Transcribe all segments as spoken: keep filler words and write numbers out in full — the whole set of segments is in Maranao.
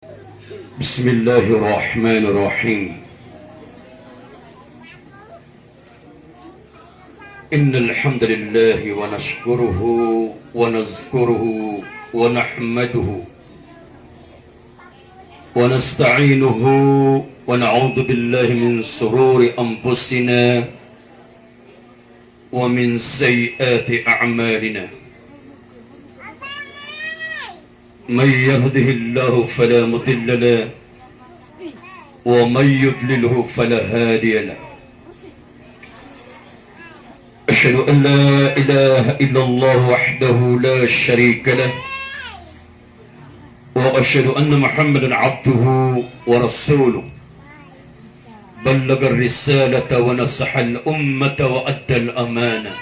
بسم الله الرحمن الرحيم. إن الحمد لله ونشكره ونذكره ونحمده ونستعينه ونعوذ بالله من شرور أنفسنا ومن سيئات أعمالنا. من يهده الله فلا مضل له ومن يضلله فلا هادي له. أشهد أن لا إله إلا الله وحده لا شريك له، وأشهد أن محمدا عبده ورسوله، بلغ الرسالة ونصح الأمة وأدى الأمانة،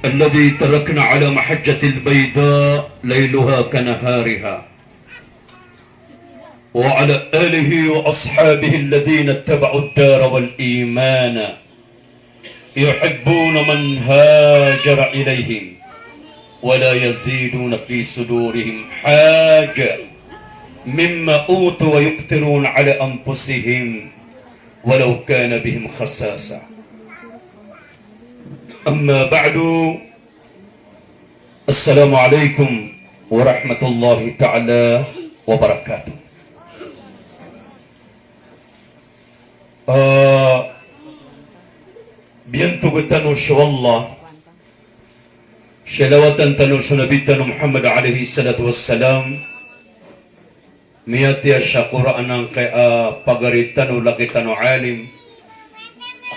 الذي تركنا على محجة البيضاء ليلها كنهارها، وعلى آله وأصحابه الذين اتبعوا الدار والإيمان يحبون من هاجر إليهم ولا يجدون في صدورهم حاجة مما أوتوا ويؤثرون على أنفسهم ولو كان بهم خصاصة. أما بعد، السلام عليكم ورحمة الله تعالى وبركاته. Ah, biyantog tano so Allah, salawatan tano so Nabi tano Muhammad alayhis salatu wassalam, miyatiya sa Qur'an angkaya, ah, pagari tano, laki tano alim,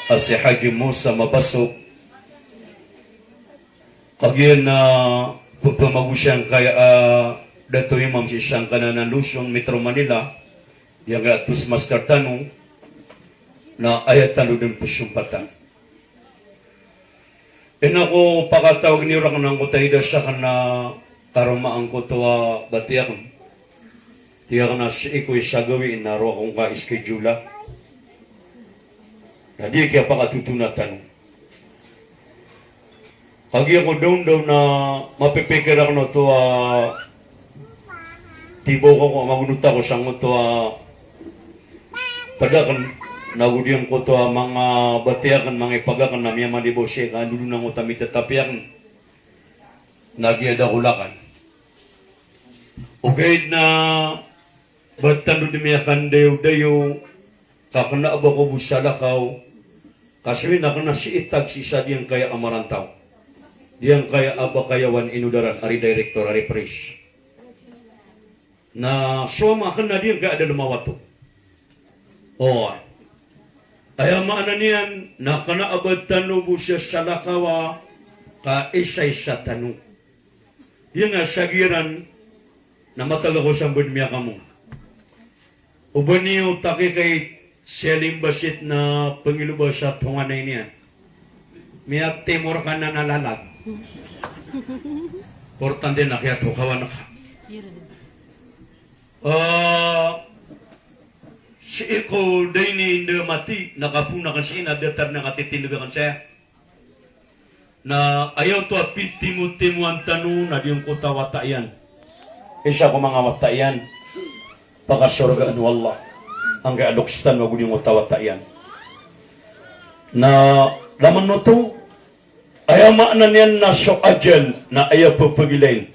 a si Haji Musa Mabasok, kagiya na pphamagosa angkaya, ah, Dato Imam sii sangkanan a Luzon, Metro Manila, giyangkaya Toastmaster tano, na aya tano dn pzompatan. Ino ko pakatawag niyo rakn angkoto a ida sakn a karoma angkoto a bati akn. Tig akn a sii ko isa gawii na roo akongka schedule. Na di kiyapakatotona tano. Kagiya ko dawndaw na mapipikir akn oto a tibaw ko ko magonot ako sangkoto a pd akn, nago giyangkoto a manga bati akn, manga ipag akn na miyamanibaw sii ka andodon angkoto a mitatapi akn. Na giya da ko lakay. Ogaid na ba tano dn miyakandayodayo, ka kna a ba ko bo salakaw, ka sowii na kna sii tagsi sa giyangkaya a marantaw. Giyangkaya a ba kayawan inodaran ari director, ari pris. Na so ama kna giyangkaya a da lmawato. Oway. Aya maana niyan, na kna a ba tano bo siya salakawa, ka isaisa tano. Giyangkaya sa giyanan, na matag ako sa mbd miyakamowa. O ba niyo takikay si Alim Basit na pngiloba sa tonganay niyan. Miyatimor ka na nalalag. Importante na kiyatokawan ka. Ah, sii ko da ini nda mati, na kapoon akn sii na datar na katitindg akn saya. Na aya oto a pitimotimoan tano na giyangkoto a wata iyan. Isa ko manga wata iyan, pakasorgaan o Allah angkaya a loks tano ago giyangkoto a wata iyan. Na laman oto, aya maana niyan na so ajal na aya pphagilain.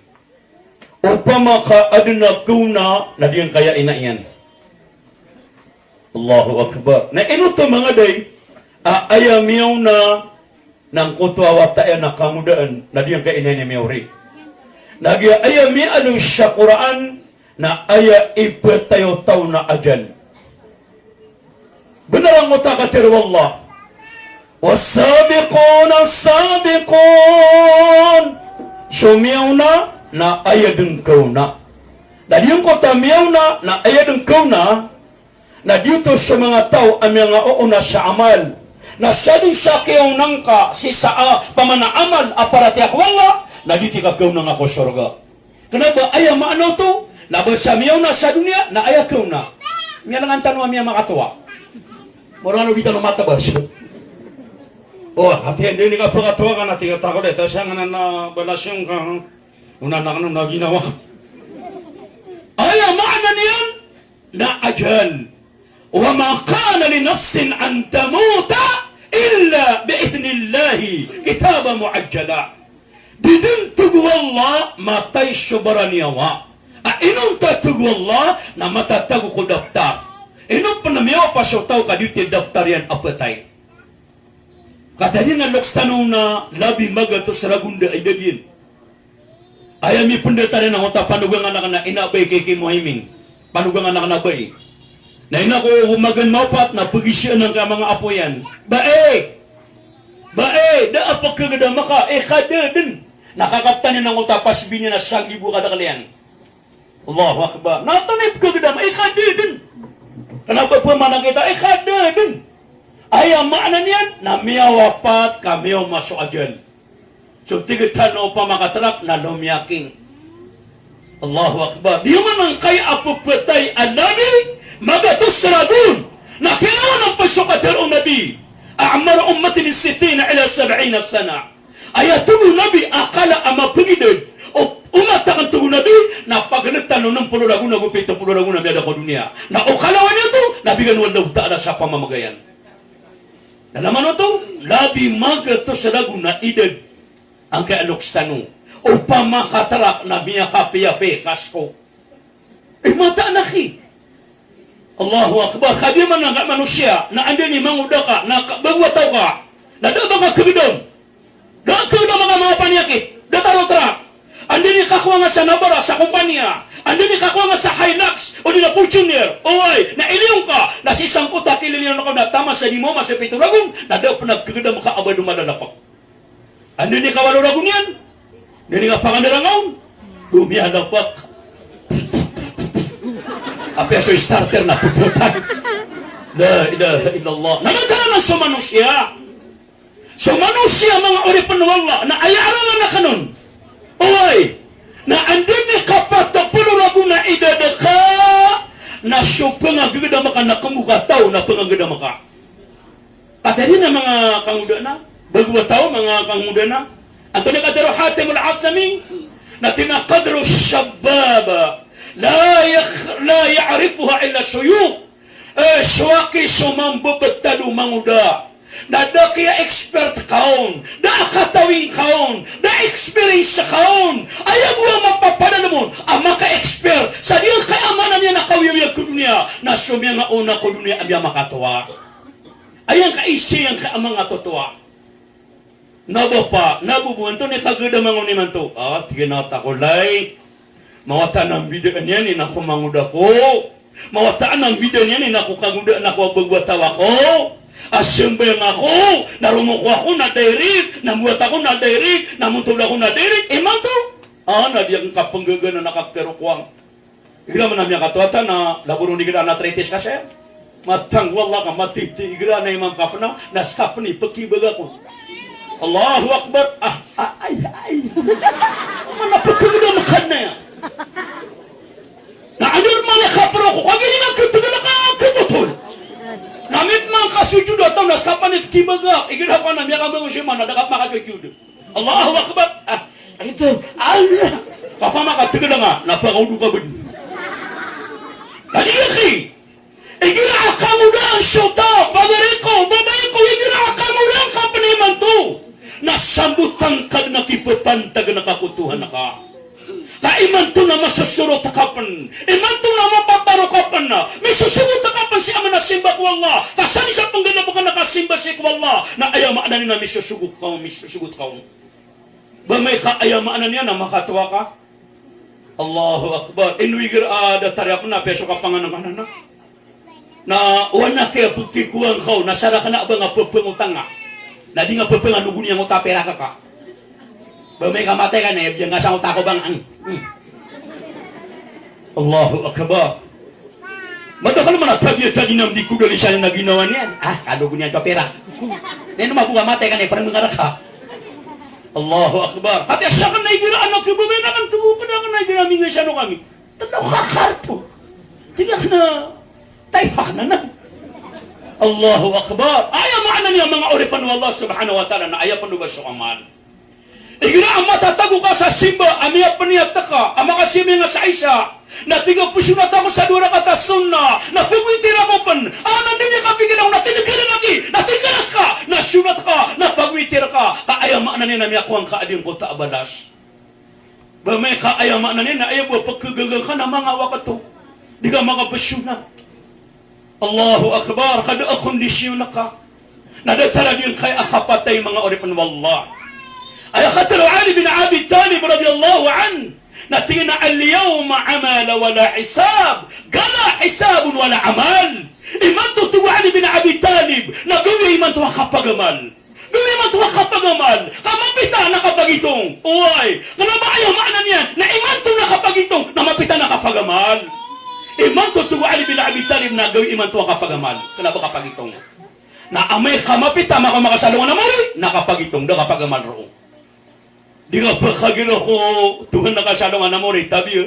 Opama ka adn a kaona na giyangkaya ina iyan. Allahu Akbar. Na ino oto manga day, a aya miyaona na angkoto a wata iyan na kangodaan, na giyangkaya ina iyan a miyaori. Na giya aya miyaaloy sa Qur'an, na aya ipatay o taw na ajal. Bnar angkoto a katharo o Allah. Wassabiquna sabiqun. So miyaona na aya dn kaona. Na giyangkoto a miyaona na aya dn kaona. Na giyoto so manga taw a miyangaoona sa amal. Na sadn sa kiyaona ngka sii sa, ah, pamana amal a paratiyaya ko Allah, na giyoto i kakaona ngka ko sorga. Kna ba aya maana oto, na ba sa miyaona sa doniya, na aya kaona. Miyalangan tano a miyamakatowa. Moro ano di tano matabas. O, ati anda ini ka pakatowa ka na tig a tako dai, ta siyangan a na balas iyan ka, ha? Ona na kano na ginawa. ajal. Wa ma kana li nafsin an tamuta illa bi idhnillahi kitaban muajjala. Di dn, tig o Allah, matay so baraniyawa a inonta, tig o Allah, na matatago ko daftar. Ino pn a miyawapa so taw ka di oto daftar iyan a phatay. Katharo iyan a loks tano na labi magatos ragon da idad iyan. Aya mipndatar iyan angkoto a panogangan akn a ina bai ki Muhaimin. Panogangan akn a bai. Na ina ko magaan mawapat na pgisaan angkai a manga apo iyan. Bai! Bai! Da a pkhagdam ka, ikadadn. Na kakaptan iyan angkoto a pasbi niyan a sanggibo a kadakl iyan. Allahu Akbar. Na antonaa i pkhagdam, ikadadn. Kna ba pman a kita, ikadadn. Aya maana niyan na miyawapat ka miyaoma so ajal. So tig tano opama ka trak na lomiyaking. Allahu Akbar. Di man angkai a pphatay a labi magatos ragon. Na kiyalawan pn so katharo o Nabi, "A'maru ummati min sittina ila sab'ina sana." Aya tig o Nabi a kala a mapngidad o umat akn, tig o Nabi, na pagltan o nm polo ragon ago pito polo ragon a miyada ko doniya. Na o kalawan iyan oto na bigan o Allahu Ta'ala sa pamamagayan. Na lamano oto, labi magatos ragon a idad angkai a loks tano. Opama ka trak na miyakapiyapiya ka sko. Eh, mataan aki. Allahu Akbar. Kagiya man angkai a manosiya na anda i mangoda ka, na ka, bago a taw ka, na da a ba ka khagdam. Da a khagdam ka manga paniyakit, datar o trak. Anda i kakowa nga sa Navara, sa kompaniya. Anda i kakowa nga sa Hilux, odi na Fortuner. Oway, na iliyo ngka, na sii sangkoto a kililiyon ka na taman sa limo, masa pito ragon, na da a pn a khagdam ka a ba domadalapk. Anda i kawalo ragon iyan, anda i kapangandarangaw on, domiyalapk. Apiya so starter na pphatan. La ilaha illallah. Na mataman so manosiya. So manosiya, manga oripn o Allah, na aya arangan akn on. Oway, na anda i kapatapolo ragon a idad ka, na so pngagdam ka na kmbo ka taw na pngagdam ka. Katharo iyan a manga kangodaan, bago a taw, manga kangodaan. Antonaa i katharo o Hatim al-Asami, na tig iyan a qadru shabab la yakh-, la ya'rifuha illa shuyukh. Eh, so aki so mambebetad o mangoda, na da kiya-expert ka on, da a katawing ka on, da a experience ka on. Aya bo a mapapadalm on a maka-expert sa di angkai a maana niyan a kawiyawiyag ko doniya, na so miyangaona ko doniya a miyamakatowa. Aya ngka isa, aya ngka a manga totoa. Na bapa, na bobo, antonaa i kagadama ngka on imanto? Ah, tig iyan a wata ko lay. Mawataan a mbidaan iyan i na ko mangoda ko. Mawataan a mbidaan iyan i na ko kangodaan ako a bago a taw ako. A sambayang ako, na romoko ako na dairik, na mowat ako na dairik, na montod ako na dairik. Imanto, ah, na di ngka pnggaga na nakakarokowang. Igira man a miyakatowa ta na laboron igira na arthritis ka saya. Matang ko Allah ka matiti igira na imam kapna, na skapn i pkibaga ko. Allahu Akbar. Ah, ah, ay, ay. Mana pkgdam ka na ya. Na adn man i kaproko, kagiri na ktgl ka kbotol. Na mit man ka sujud a taw na skapn i pkibaga. Igira pn a miyakabangon si man na da ka makasujud. Allahu Akbar. Ah, ito. Allah. Papa maka tig a nga, na pakaodo ka bd. Kadi aki. Igira a kangodaan so taw, pagari ko, babay ko, igira a kangodaan ka pn imanto, na sambotan ka dn a kipapantag na ka ko Tuhan ka. Ka imanto na masosorot ka pn, imanto na mapaparo ka pn, misosogot ka pn sii a manga simba ko Allah, ka sii sa pngganap ka na ka simba sii ko Allah, na aya maana niyan na misosogot ka, misosogot ka on. Ba amay ka aya maana niyan na makatowa ka? Allahu Akbar. Ino igira a datar iyan pn a piya so kapangananganan na. Na oway na kiyapkikowaan ka on, na sarakn a ba nga ppangotanga. Na di nga ppanganogon iyan o ta pirak ka. Ba amay ka matay ka na, aya biyangkasa o ta ko bang. Hmm. Allahu Akbar. Madakl man a tabiya tadi na mdi ko dalisan na ginawa niyan. Ah, kalogon iyan so pirak. Na ino mabok a matay ka na, parang mangaraka. Allahu Akbar. Hati a sakn na igira anak ko babay na kan tubo pd akn na igira mingay sa ano kami. Tlo ka karton. Tig akn a, taypak na na. Allahu Akbar. Aya maana niyan manga oripn o Allah subhanahu wa ta'ala na aya pn o ba so amal. Igira a matatago ka sa simba, a miyapniyat ka a makasimba nga sa Isa, Na tig a, psonat ako sa dowa rakaat a sunnah, na pagwitir ako pn. A, na di niyan kapikiran, na tig a, kna ba aki, na tig a, karas ka, na sonat ka, na pagwitir ka. Ka aya maana niyan na miyakowa ngka a di ngkoto a balas. Ba amay ka aya maana niyan na aya bo a pkagaga ngka na manga wakto. Di ka makapsonat. Allahu Akbar, kada a kondisyon ka. Na datar a di ngka aya kapatay, manga oripn o Allah. Aya katharo o Ali bin Abi Talib radiyallahu anhu, na tig iyan a, "Al-yawma amal wala hisab, gada hisabun wala amal." Imanto, tig o Ali bin Abi Talib, na gawii imanto a kapagamal. Gawii imanto a kapagamal. Ka mapita na kapagitong. Oway. Kna ba aya maana niyan na imanto na kapagitong, na mapita na kapagamal. Imanto, tig o Ali bin Abi Talib, na gawii imanto a kapagamal. Kna ba kapagitong. Na amay ka mapita, maka-, makasalongan a mori, na kapagitong, da kapagamal roo. Di ka pkagira ko tohan a kasalongan a mori, tabiya.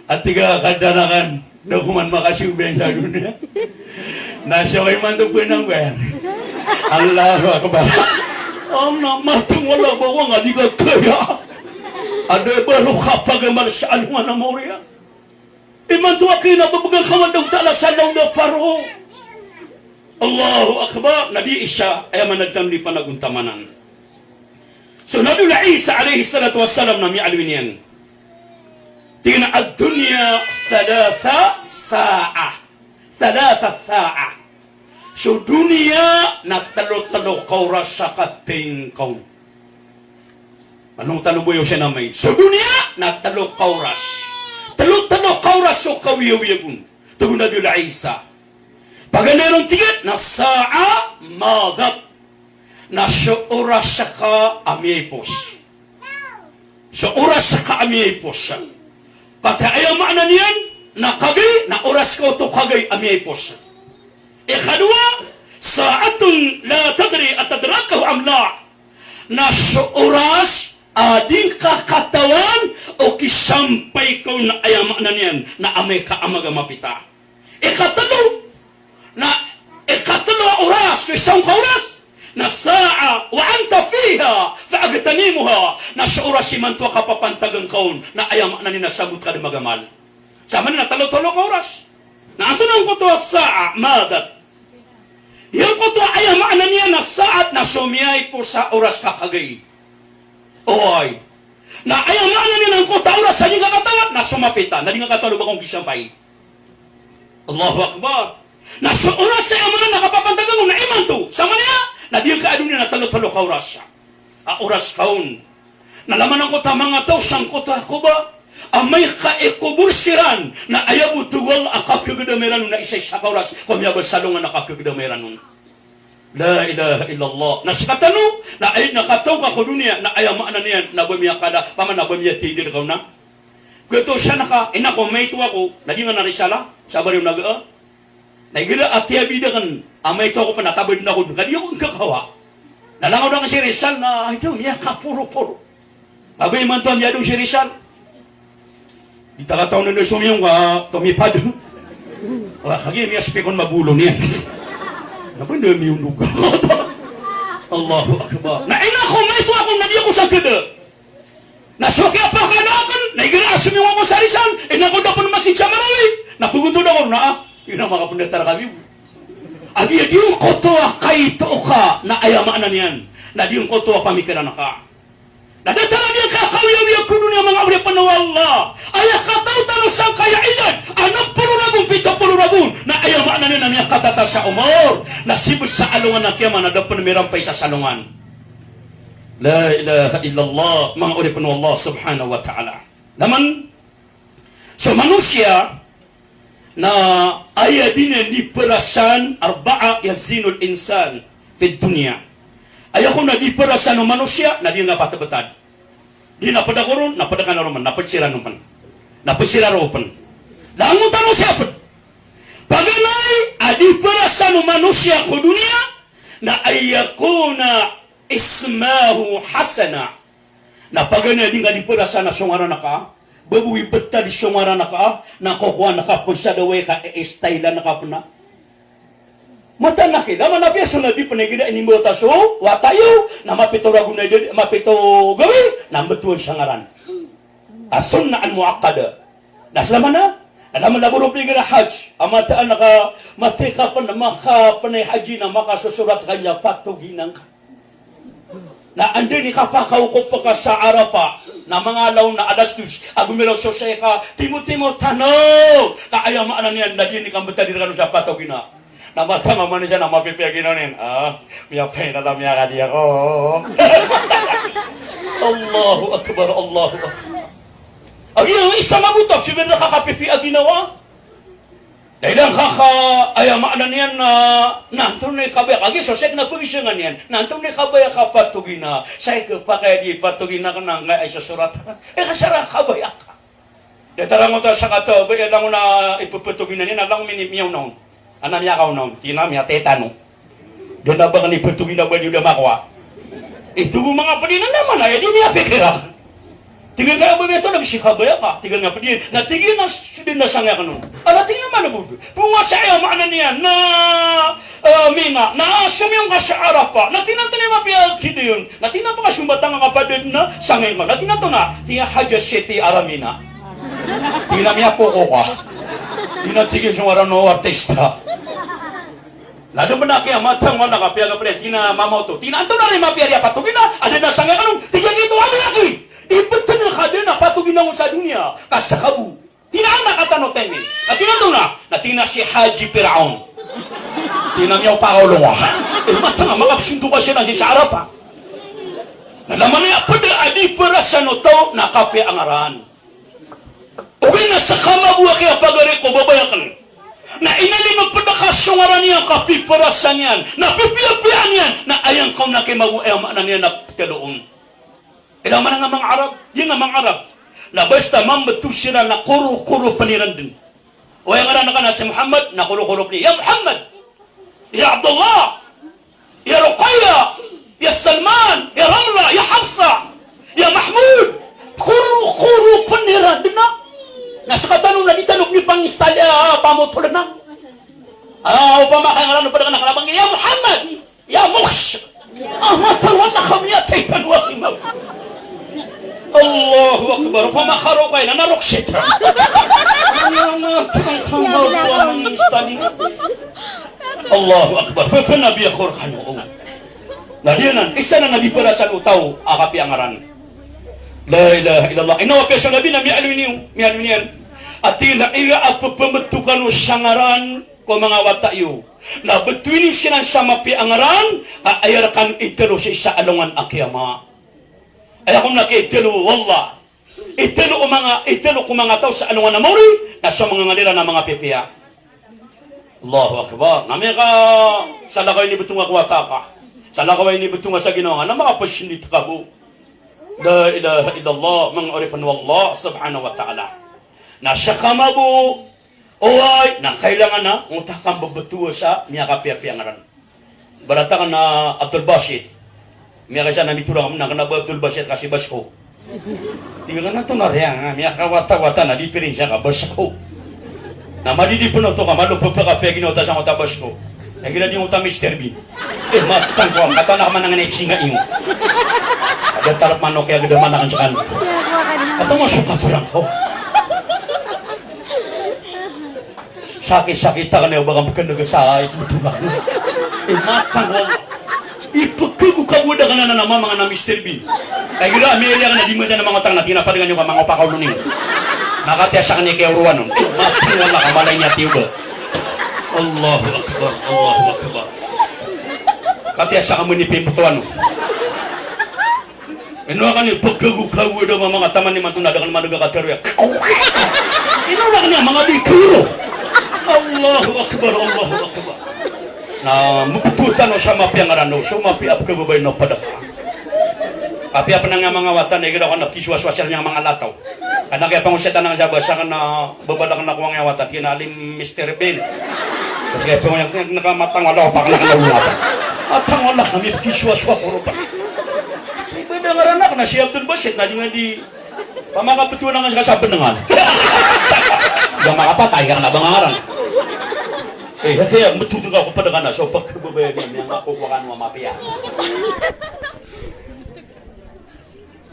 A tig a, kadanakan, da ko man makasiyobi sa doniya. Na siya kay man to pnanggan. Allahu Akbar. Ana matang wala ba wang a di ka kaya. Ada ba roo kapagamal sa alongan a mori a. Imanto a kna ba bgan ka man daw tala sa law da paro. Allahu Akbar. Na di isa, aya maana dn a di panagontamanan. So Nabi Isa alayhis salatu wassalam na miyaaloy niyan. Tig iyan a, "Ad-dunya thalatha sa'a. Thalatha sa'a." So doniya na tlo-tlo ka oras a katay ngka on. Ano tano bo iyo siya na may. So doniya na tlo ka oras. Tlo-tlo ka oras so kawiyawiyag on. Tig o Nabi Isa. Paganay ron, tig iyan, na sa'a madat. Na so oras ka a miyaipos. So oras ka a miyaipos. Pati aya maana niyan na kagay, na oras ka oto kagay a miyaipos. Ikadowa, sa'atun la tadri atadrakahu am la. Na so oras a di ngka katawan o kisampay ka on, na aya maana niyan na amay ka a maga mapita. Ikatlo, na ikatlo a oras, so isa on ka oras, na sa'a wa anta fiha fa agtanimuha, na so oras imanto a kapapantagan ka on, na aya maana niyan na sabot ka dn magamal. Sa maana na tlo-tlo ka oras. Na antonaa angkoto a sa'a madat? Giyangkoto a aya maana niyan na sa'a na so miyaipos a oras ka kagay. Oway. Na aya maana niyan na angkoto a oras a di ngka katawan na so mapita, na di ngka katawan o ba ka on kisampay. Allahu Akbar. Na so oras a aya maana na kapapantagan on na imanto. Sa maana niyan na di ngka a doniya na tlo-tlo ka oras a oras ka on. Na laman angkoto a manga taw sangkoto a koba, amay ka ikobor siran, na aya bo, tig o Allah, a kakagdam iran on na isa-isa ka oras ko miyabasa alongan a kakagdam iran on. La ilaha illallah. Na sktano, na aya na kataw ka ko doniya, na aya maana niyan na ba miyakala, paman na ba miyatidil ka on na. Gto siya na ka, ina ko, maito ako, na di nga na risala, sa bariyo na ga. Na igira a tiyabida kn a maito ako pn a tabad na ko dn, ka di ako kakawa. Na langaw da kn si Rizal na, ay, ito, miyakaporoporo. Ka ba imanto a miyadong si Rizal. Di ta katawan na somiyong ka, tomipad. Wa, kagiya miyaspikon mabolon iyan. Na ba nda miyondog. Allahu Akbar. Na ina ko, maito ako, na di ako sakada. Na so kiyapakala akn, na igira a somiyong ako sa Rizal, ina ko da pn masjid sa Marawi, na pgontod ako na, ah, ina makapndatar kami. A giya giyangkoto a kaito ka, na aya maana niyan, na giyangkoto a pamikiran ka. Na datar a giyangkaya kawiyawiya ko doniya, manga oripn o Allah. Aya kataw tano sangkaya idad a nm polo ragon, pito polo ragon, na aya maana niyan na miyakatataas a omor, na sii bo sa alongan a kiyamat na da pn mirampay sa salongan. La ilaha illallah, manga oripn o Allah subhanahu wa ta'ala. Naman, so manosiya na aya dn a di perasaan, arba'a yazinul insan fid dunya. Aya kon a di perasaan o manosiya na di nga patbtad. Di na pd ako ron, na pd ka na ron pn, na pd siran on pn. Na pd siran on pn. Langon tano siya pd. Paganay a di perasaan o manosiya ko doniya, na an yakuna ismuhu hasana. Na paganay a di nga di perasaan a so ngaran ka, ba bo i btad i so ngaran ka, na kokowaan ka pn sa daway ka, i-style-an ka pn na. Mataan aki, da man apiya so Nabi pn a igira inimbawata so wata iyo, na mapito ragon a idad, mapito gawii, na mbtowan sa ngaran. As-sunnah al-mu'akkada. Na slamana, na lamana bo ron pigir a hajj a mataan ka matay ka pn, makapanay hajji na makasosorat ka niyan patoginang ka. Na anda i kapakaokop ka sa Arafah, na manga alaw na alas dos, a gomiraw so shaykh a timotimo tano, ka aya maana niyan na di niyan kambtadi rkano sa patogina. Na matang a manosiya na mapipiya ginawa niyan. Ah, miyapay na la miyakadi ako. Allahu Akbar, Allahu Akbar. Agi na isa mabotap, sibir na kakapipiya ginawa. Dai lang kaka, aya maana niyan na, na antonaa i kabaya ka, agi so shaykh na pagisangan iyan, na antonaa i kabaya ka patogina, shaykh, pakay di patogina ka na angkaya isosorat. Eh, kasara kabaya ka. Datar angkoto a sakataw a baya, langon a ipepatogina niyan, na langon mini, miyaona on. Ana miyakaona on, tig iyan a miyatay tano. Da na ba kani patoginang ba niyo da makowa. Ito bo manga pd iyan na mana, aya di miyapikir akn. Tig iyan ka aya ba miyato na misi kabaya ka. Tig iyan a pd iyan. Na tig iyan a so dn na sangay akn on. Ala tig iyan a mana bo. Pnga sa aya maana niyan na, eh, Mina. Na somiyong ka sa Arafah. Na tig iyan a antonaa i mapiya a kidayong. Na tig iyan a pakasombatang ka pd na sangay ka. Na tig iyan a antonaa. Tig iyan a Haja Siti Aramina. Tig iyan a miyapoko ka. Tig iyan a tig iyan so ngaran o artista. Na da pn a kiyamatang wala ka piya ka pd iyan, tig iyan a mama oto. Tig iyan a antonaa i mapiya a patogina, a da na sangay akn on, tig iyan a ito, anda lagi. Ibtn ka da na patogina ngka sa doniya, ka ska bo. Tig iyan a ana ka tano taymi. Na tig iyan a antonaa, na tig iyan a si Haji Firaun. Tig iyan a miyaopakaolong ka. Eh, matang a makapsonto ka siran sii sa Arafah. Na lamana aya pd a di perasan o taw na kapiya a ngaran. Ogaid na ska mambo a kiyapagari ko babay akn. Na inalimo pd ka so ngaran iyan ka piperasan iyan, na pipiyapiyaan iyan, na aya ngka on na kay mambo, aya maana niyan na ptelo on. Ila mana nga manga Arab, di nga manga Arab. Na basta mambeto siran na korokoro pn iran dn. O aya ngaran ka na si Muhammad, na korokoro pn iyan. Ya Muhammad! Ya Abdullah! Ya Ruqayya, ya Salman, ya Ramla, ya Hafsa, ya Mahmud. Koro, koro pn iran dn a. Na ska tano na di tano pn ipangistal, ah, pamotol na. Ah, opama ka ngaran o pd ka na kna banggi, ya Muhammad, ya Mukhsh. Ah, matang wala ka miyatay tano a kimaw. Allahu Akbar. Opama ka Ruqayya na, na Ruqsita. Na, na, tang ka maw, opama ngistal. Allahu Akbar. Pphanabi ako rkano. Na di anan, isa na nga di perasan o taw a kapiya a ngaran. La ilaha illallah. Ino apiya so Nabi na miyaaloy niyo, miyaaloy niyan. Ati na ira a pphambto kano sa ngaran ko manga wata iyo. Na btowi niyo siran sa mapiya a ngaran, a aya rkano itelo sii sa alongan a kiyama. Aya kon na kay itelo, wallah. Itelo o manga, itelo ko manga taw sa alongan a maori, na so manga ngalira na manga pipiya. Allahu Akbar. Na miyaka, salakaw a inibetong a ko wata ka. Salakaw a inibetong a sa ginawa nga, na makapasindit ka bo. La ilaha illallah, manga oripn o Allah subhanahu wa ta'ala. Na ska mambo, oway, na kailangan na, ngota ka mbebetowa sa miyakapiyapiya a ngaran. Ibarat akn a Abdul Basit. Miyakaisa na mitorang akn a kna ba Abdul Basit ka si Basko. Tig akn a antonaa riyan, miyakawatawata na di pirinsa ka Basko. Na madidi pn oto ka malo pphakapiya ginawa ta sa ngota Basko. Na igira di ngota Mister Bean. Eh, matang ko, katawan ako manangan a ipsinga iyo. Ada tarap manok ya gede manangan sekan. Atau masuk kapuran ko. Sakit-sakit ka niyan ba ka mkndg sa aya pthorak. Eh, matang, wallah. Ipkhago ka bo da kna na mama nga na Mister Bean. Ay, gila, miyaliya ka na di mada na manga otang na tig iyan a padangan iyo ka manga opakaolo niyo. Na katiya sa kna i kiyaorowan on. Eh, matang, wallah, ka malay niyan tiyo ba. Allahu Akbar, Allahu Akbar. Katiya sa kna i pimbtowan on. Ino akn i pkhagokago da mama nga taman imanto na da kn maneg a katharo iyan. Ino akn iyan manga di kuro. Allahu Akbar, Allahu Akbar. Na mbtowi tano sa mapiya a ngaran o, so mapiya a pkhababaya o pd ka. Kapiya pn a manga wata na igira ko na pkisowasowasa niyan manga lataw. Kna kiyapangosadan sa basa kna Babalak na ko angkaya wata, tig iyan a alim Mister Bean. Bas kaya pangayang tig iyan a matang wala, opama ka na wata. Matang wala kami pkisowasowa ko ropa. Iba da ngaran akn na si Abdul Basit na di nga di pamakabtowan akn sa kasabenengan. Ba makapatay ka na ba nga ngaran. Eh, kaya metodo ka ko pd ka na so pagkababaya niyan, miyangako ko kano a mapiya.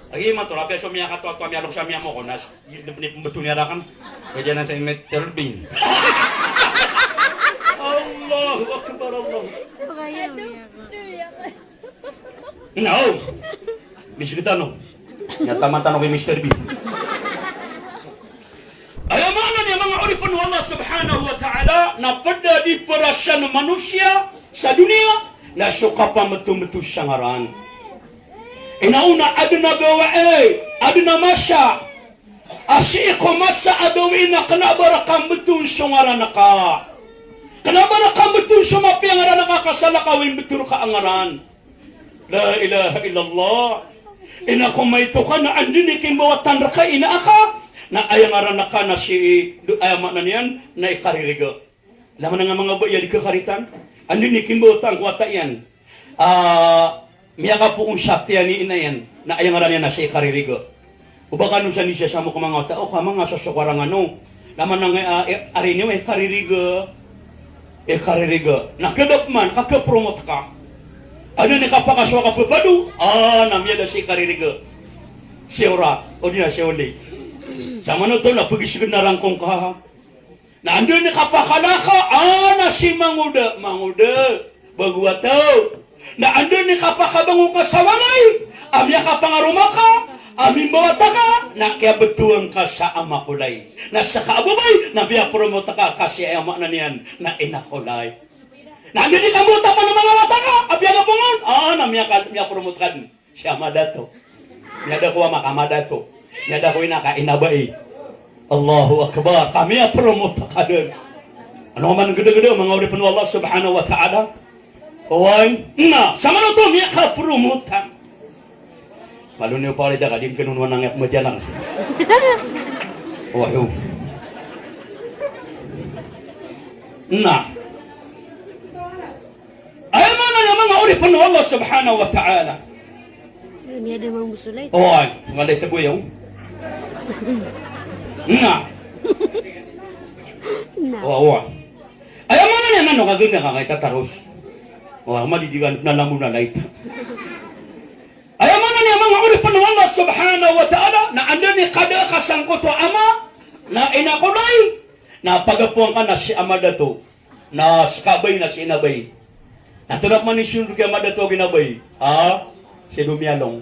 Lagi man to, rapiya so miyakatoatoa, miyalok sa miyamoko na. Di, di, di, mbeto niyan rakn. Kaya na sa Mister Bean. Allahu Akbar, Allah. Now, miski tano. Aya taman tano kay Mister Bean. Aya maana niyan, manga oripn o Allah subhanahu wa ta'ala, na pd a di prasaan o manosiya sa doniya na so kapamtmto sa ngaran. Ino na adn a gawii, adn a masa a sii ko masa a gawii na kna ba rka mbtoon so ngaran ka. Kna ba rka mbtoon so mapiya a ngaran ka, ka salakaw i mbto rka a ngaran. La ilaha illallah. Ina ko maito ka na anda i kimbawatan rka i ina aka, na aya ngaran aka na si, aya maana niyan na ikaririga. Langon a manga bai a di kakaritan, anda i kimbawatan ko wata iyan a miyakapoon sa tiyan i ina iyan, na aya ngaran iyan na si ikaririga. O ba kano san i sasamok o manga wata, o ka manga sosok a rangano. Langon a, ah, eh, ari niyo, eh, kaririga. Eh, kaririga. Na kdap man, ka kapromot ka. Anda i kapakasowa ka pepado, ah, na miyada si kaririga. Si ora, o di na si oli. Samanoto na pagisgn a rangkong ka. Na anda i kapakala ka, ah, na si mangoda, mangoda. Bago a taw. Na anda i kapakabangon ka sa walay a miyakapangaroma ka a mimbawata ka, na kiyabtowan ka sa ama ko lay. Na ska a babay na miyapromot ka, ka si aya maana niyan na ina ko lay. Na anda i kambawata ka na manga wata ka a piyagapongan, ah, na miyaka-, miyapromot ka dn si ama dato. Miyada ko ama ka ama dato. Miyada ko ina ka ina bai. Allahu Akbar. Ka miyapromot ka dn. Ano man gdagda, manga oripn o Allah subhanahu wa ta'ala. Oway, na, samanoto miyakapromotan. Malo niyo pakaita ka, di kn on wanang yak madiyalang. Wayo. Na. Aya maana niyan, manga oripn o Allah subhanahu wa ta'ala. Miyada Mang Busulay. Oway, ngalay tbo yaw. Na. Na. Oway, oway. Aya maana niyan, ano ka ganda ka kay tataros. Oway, madi di ka na lambo na lait. Aya maana niyan, manga oripn o Allah subhanahu wa ta'ala, na anda i kada ka sangkoto a ama, na ina ko lay, na pagapowan ka na si ama dato, na ska a bai na si ina bai. Na tolak man i siyong doki ama dato ago ina bai. Ah, si Domiyalong.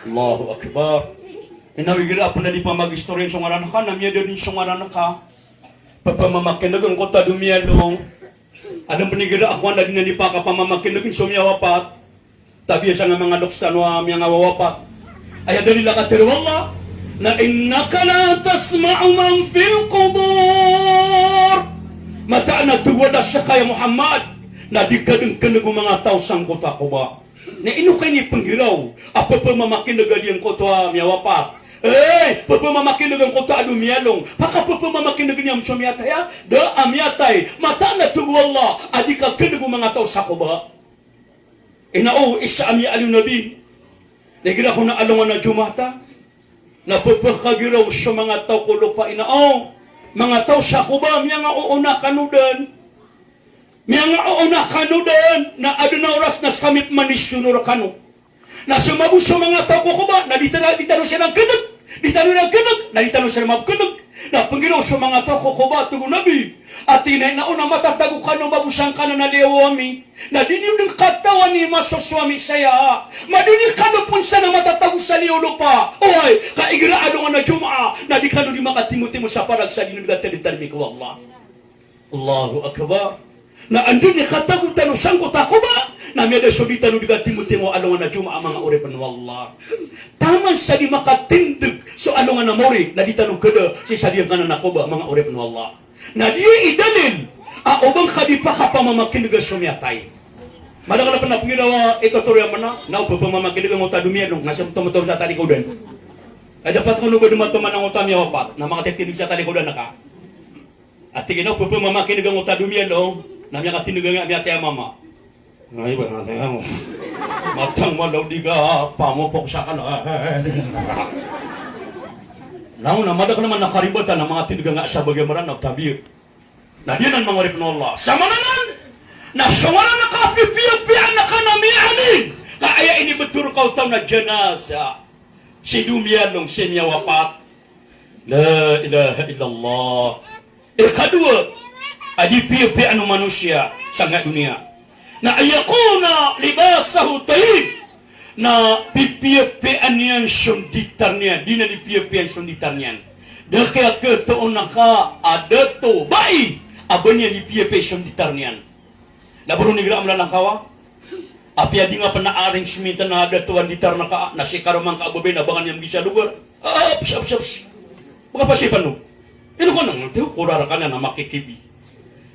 Allahu Akbar. Ina, igira a pn a di pamagistoriya so ngaran ka, na miyada dn so ngaran ka. Pphamakin'g angkoto a Domiyalong. Adn pn igira a kowan a di niyan di pakapamakin'g so miyawapat. Tabiya sa nga manga loks tano a miyangawawapat. Aya dalil a katharo o Allah na, "Innaka la tasma'u man fil qubur." Mataan a tig o Allah ska, ya Muhammad, na di ka dn kn'g o manga taw sangkoto a koba. Na ino ka inipnggiraw a pphamakin'g a di angkoto a miyawapat? Eh, pphamakin'g angkoto a Domiyalong. Pakapphamamakin'g niyan so miyatay a, da a miyatay. Mataan a tig o Allah a di ka kn'g o manga taw sa koba. Ina o isa a miyaaloy o Nabi. Na igira ko na alongan a Jumaat a, na pphakagiraw so manga taw ko lopa, ina o, manga taw sa koba, miyangaoona kano dn. Miyangaoona kano dn, na adn a oras na ska a mipmanisono rkano. Na so mabo so manga taw ko koba, na di tano, di tano siran kn'g, di tano siran kn'g, na di tano siran mapkn'g. Na pnggiraw so manga taw ko koba, tig o Nabi. Ati na ina o na matatago kano, mabo sangkanan a liyawaw ami. Na di niyo dn katawan i masosowa ami saya. Madoni kano pn san a matatago sa liyawaw lopa. Oway, ka igira alongan a Jumaat, na di kano di makatimotimo sa palag sa di niyo dn katalintali ko Allah. Allahu Akbar. Na anda i katago tano sangkoto a koba, na miyada so di tano di katimotimo alongan a Jumaat, manga oripn o Allah. Taman sa di makatindg so alongan a mawri, na di tano kada sii sa di angkanan a koba, manga oripn o Allah. Na di i dalil a oba ngka di pakapamakin'g so miyatay. Madakl a pn a pnggiraw a itotoro iyan pn a, na o pphamakin'g angkoto a Domiyalong, na so mtotoro sa talikodan. Ay dapat ko no ba dn matoman angkoto a miyawapat, na makatitindg sa talikodan ka. Ati kino, pphamakin'g angkoto a Domiyalong, na miyakatindg a miyatay a mama. Na iba na taya mo. Matang malaw di ka pamopok sa kala. Na o na madakl man a karibatan a manga tindg a nga sa bagi a Mranaw, tabiya. Na di anan, manga oripn o Allah. Samananan na so ngaran a kapipiyapiyaan ka na miyaaloy ka aya inibtho rka o taw na janaza. Si Domiyalong, si miyawapat. La ilaha illallah. Ikadowa a di piyapiyaan o manosiya sangkai a doniya na an yakuna libasahu tayyib. Na pipiyapiyaan iyan so nditar niyan, di niyan di piyapiyaan so nditar niyan. Da kiya katoon ka a dato, bai, a ba niyan di piyapiyaan so nditar niyan. Na boro ni gira a mlalangkawa. Apiya di nga pn a-arrangement na dato a nditar ngka, na si karoma ngka a babay na ba nga niyan bisa lugar. Aps, aps, aps. Ba nga pasipan o. Ino ka nang, tiyo ko rarakanan a makikibi.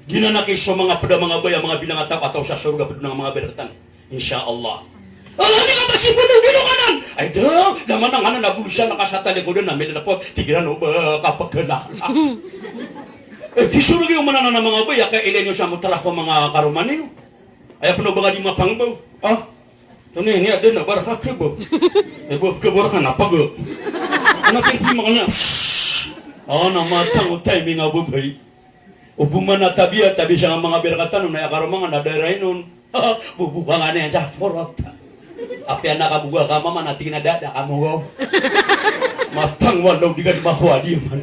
Giyanan a ki so manga pd a manga babay a manga bilang a taw a taw sa sorga pd a manga babay rktano. Insha Allah. Ah, di nga pasipan o, ino ka nang. Ay, da, da man ang anan a bulusan a ka sa talikodan a mila na po, tig iran o ba kapagkala. Eh, kisorga iyo man anan a manga babay a kailay niyo sa motrak o manga karoma niyo. Aya pn o ba nga di mapangbaw. Ah? Toni, niya dn a ba rka khabaw. Eh, ba khabaw rka na pagaw. Ana pn di makana. Ana matang o timing a babay. O ba man a tabiya, tabiya sa manga babay rktano na aya karoma nga na da iran on. Bubuka nga niyan sa porot. Apiya na kabuka ka mama na tig iyan a da, da ka mogo. Matang walaw di ka di makowa di man.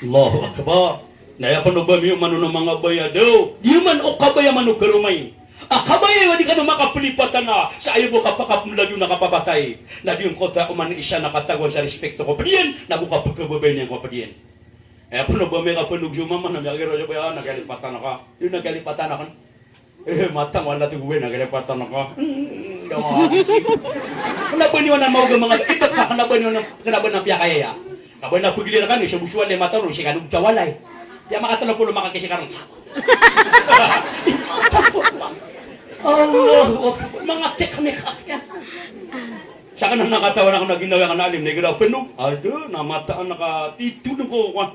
Allahu Akbar. Na aya pn o ba miyoman on a manga babay a daw, di man o kabaya man o karoma i. A kabaya i a di kano makaplipatan a sa aya bo kapakapmlad on a kapapatay. Na di on koto a oman isa na katagoan sa rispikto ko pd iyan, na go kapkhababay niyan ko pd iyan. Aya pn o ba miyakapndog so mama na miyakiro so baya, na kalipatan ka. Di na kalipatan ka. Eh, matang wala tig o ba na kalipatan ka. Hmm, dawa. Kna ba niyo na maoga manga, ibat ka, kna ba niyo na, kna ba na piyakaya. Ka ba na pagili rkano, so bo so walay matang, si kano bo sa walay. Piya makatlo polo makakisi ka ron. Allahu Akbar. Manga teknik a kiyan. Sakn na katawan akn a ginawa akn a alim, na igira pn o. Ado, na mataan ka titho ko kwa.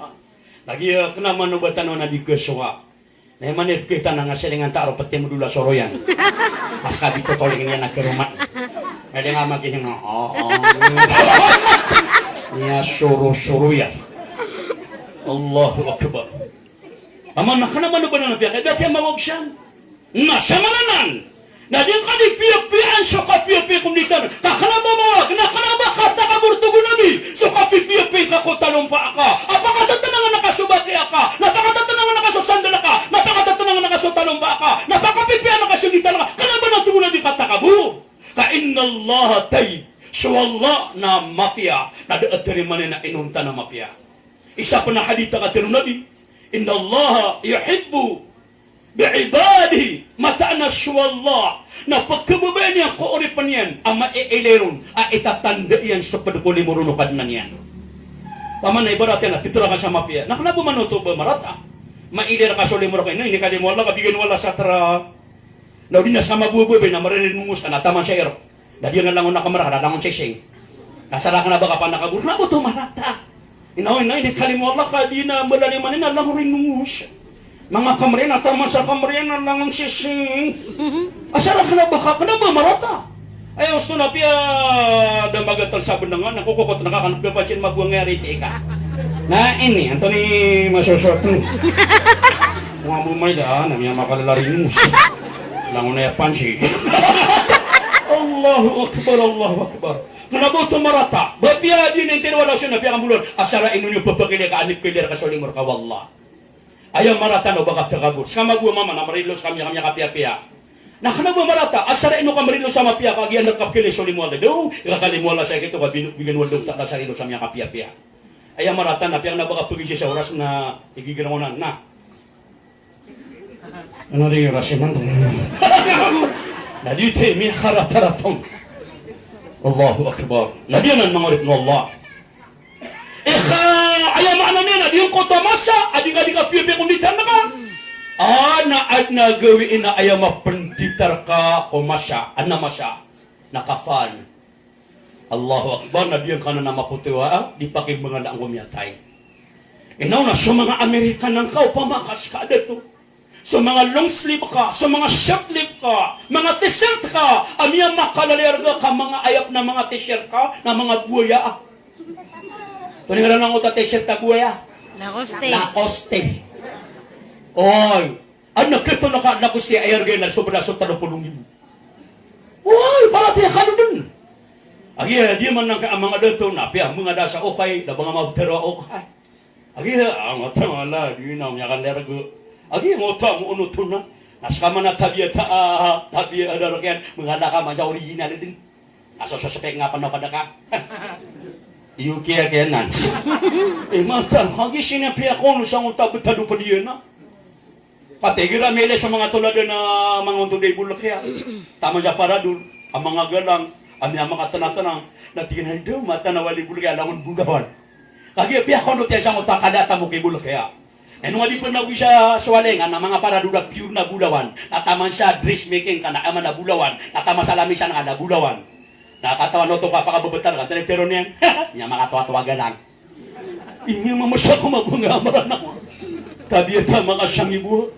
Lagi, eh, kna man o ba tano na di kasowa. Na imanipkita na nga silingan ta a ropet i modol a soroyan. Mas kabitotoling niyan a karoma. Na di nga makihing, oo. Niya sorosoroyan. Allahu Akbar. Aman na kna man o ba na piyakay, da tiya mawag siyan. Na samananan. Na di ngka di piyapiyaan so kapiyapiya ko nditar. Ka kna ba mawag, na kna ba katakabor, tig o Nabi, so kapipiyapiya ka ko talompa ka. A pakatatnangan ka so baki ka, na pakatatnangan ka so sandal ka, na pakatatnangan ka so talompa ka, na pakapipiyaan ka so nditar ka. Kna ba na, tig o Nabi, katakabor. Ka innallaha tayyib. So Allah na mapiya, na da a tarimaan iyan a inonta na mapiya. Isa pn a hadith a katharo o Nabi, innallaha yuhibbu bi ibadihi, mataan a so Allah na pkhababayaan iyan ko oripn iyan a maiilay ron a itatanda iyan so pd ko limo ron o Kadnan iyan. Paman na ibarat iyan a titra ka sa mapiya. Na kna bo man oto ba marata. Mailay rka so limo rka, ino, inikalimo o Allah ka bigan o Allah sa tra. Na odi na sa mabobobay na maririnongos ka na taman sa irok. Na di nga langon a kamera ka na langon sising. Na sa rka na ba kapanakabor na bo oto marata. Ino, ino, inikalimo o Allah ka di na mbalaliman iyan a langon rinongos. Manga kamera iyan a taman sa kamera iyan a langon sising. Asar a kna ba ka, kna ba marata. Ay, osto na piya da magatal sa bnangan, na kokokot na ka, kna ba pasin mabuang a riti ka. Na ini, antonaa i masosot mo? Mga bumay da, na miya makalalaringus. Langon a ya pansi. Allahu Akbar, Allahu Akbar. Kna ba oto marata. Ba piya di na intiro wala siya na piya kambolon. Asar a ino niyo pphakilay ka, anipkilay ka so limo rka o Allah. Aya marata na o ba katakabor. Ska mago a mama na marilo sa kami, kami a kapiyapiya. Na kna ba marata, asar a ino ka marilo sa mapiya ka, giyanan rka pkilay so limo o Allah. Daw, ikakalimo o Allah sa ikito ka bino-, bigan o Allah Ta'ala sa rilo sa miyakapiyapiya. Aya marata na piya kna ba kapagisi sa oras na igigirangonan na. Ano di oras iman to? Na di te mi karatarata on. Allahu Akbar. Na di anan manga oripn o Allah. Ika, aya maana niyan na di ngka oto a masa a di ngka di kapiyapiya ko nditar ngka. A, na adn a gawii na aya mapnditar ka ko masa, adn a masa na kafan. Allahu Akbar, na di ngka anan a mapotiwaa, di pakimbangala ko miyatay. Inaw na so manga American ngka opama ka ska a dato. So manga long sleeve ka, so manga short sleeve ka, manga t-shirt ka, a miyamakalala i arga ka manga ayap na manga t-shirt ka, na manga buwaya. Antonaa i ngaran angkoto a t-shirt a buwaya? Lacoste. Lacoste. Oy. Adn a kito na ka Lacoste a aya arga iyan na sobra so tlo polo nggibo. Oy, paratiyaya kano dn. Agi, di man angkai a manga dato na piya manga da sa okay, da ba nga mabtero a okay. Agi, a, mata mala, di na miyakalergo. Agi, mata mo ono to na. Na seka man a tabiya ta, a, tabiya a da reken, manga da ka man sa original din. Na so suspek nga pano kada ka. Iyo kiya kiya nan. E, mata, agi sina piya kono sa ngota betado padiya na. Pati igira miyalay so manga tolad na manga onto da i bolak iyan. Taman sa paradol, a manga galang, a miyamakatenatenang, na tig iyan a da mata na wali bolak iyan, langon bolawan. Kagiya piyakonot iyan sangkoto a kada a tamok i bolak iyan. Na ino nga di pernah obi sa, so walay nga na manga paradol a pure na bolawan. Na taman sa dressmaking ka na aya man a bolawan. Na taman sa lamisan ka na bolawan. Na katawan oto ka pakabebetar ka, tele pero niyan. Niyan makatoatoa galang. Ini mamasa ko mabunga a Mranaw. Tabiya ta makasangibo.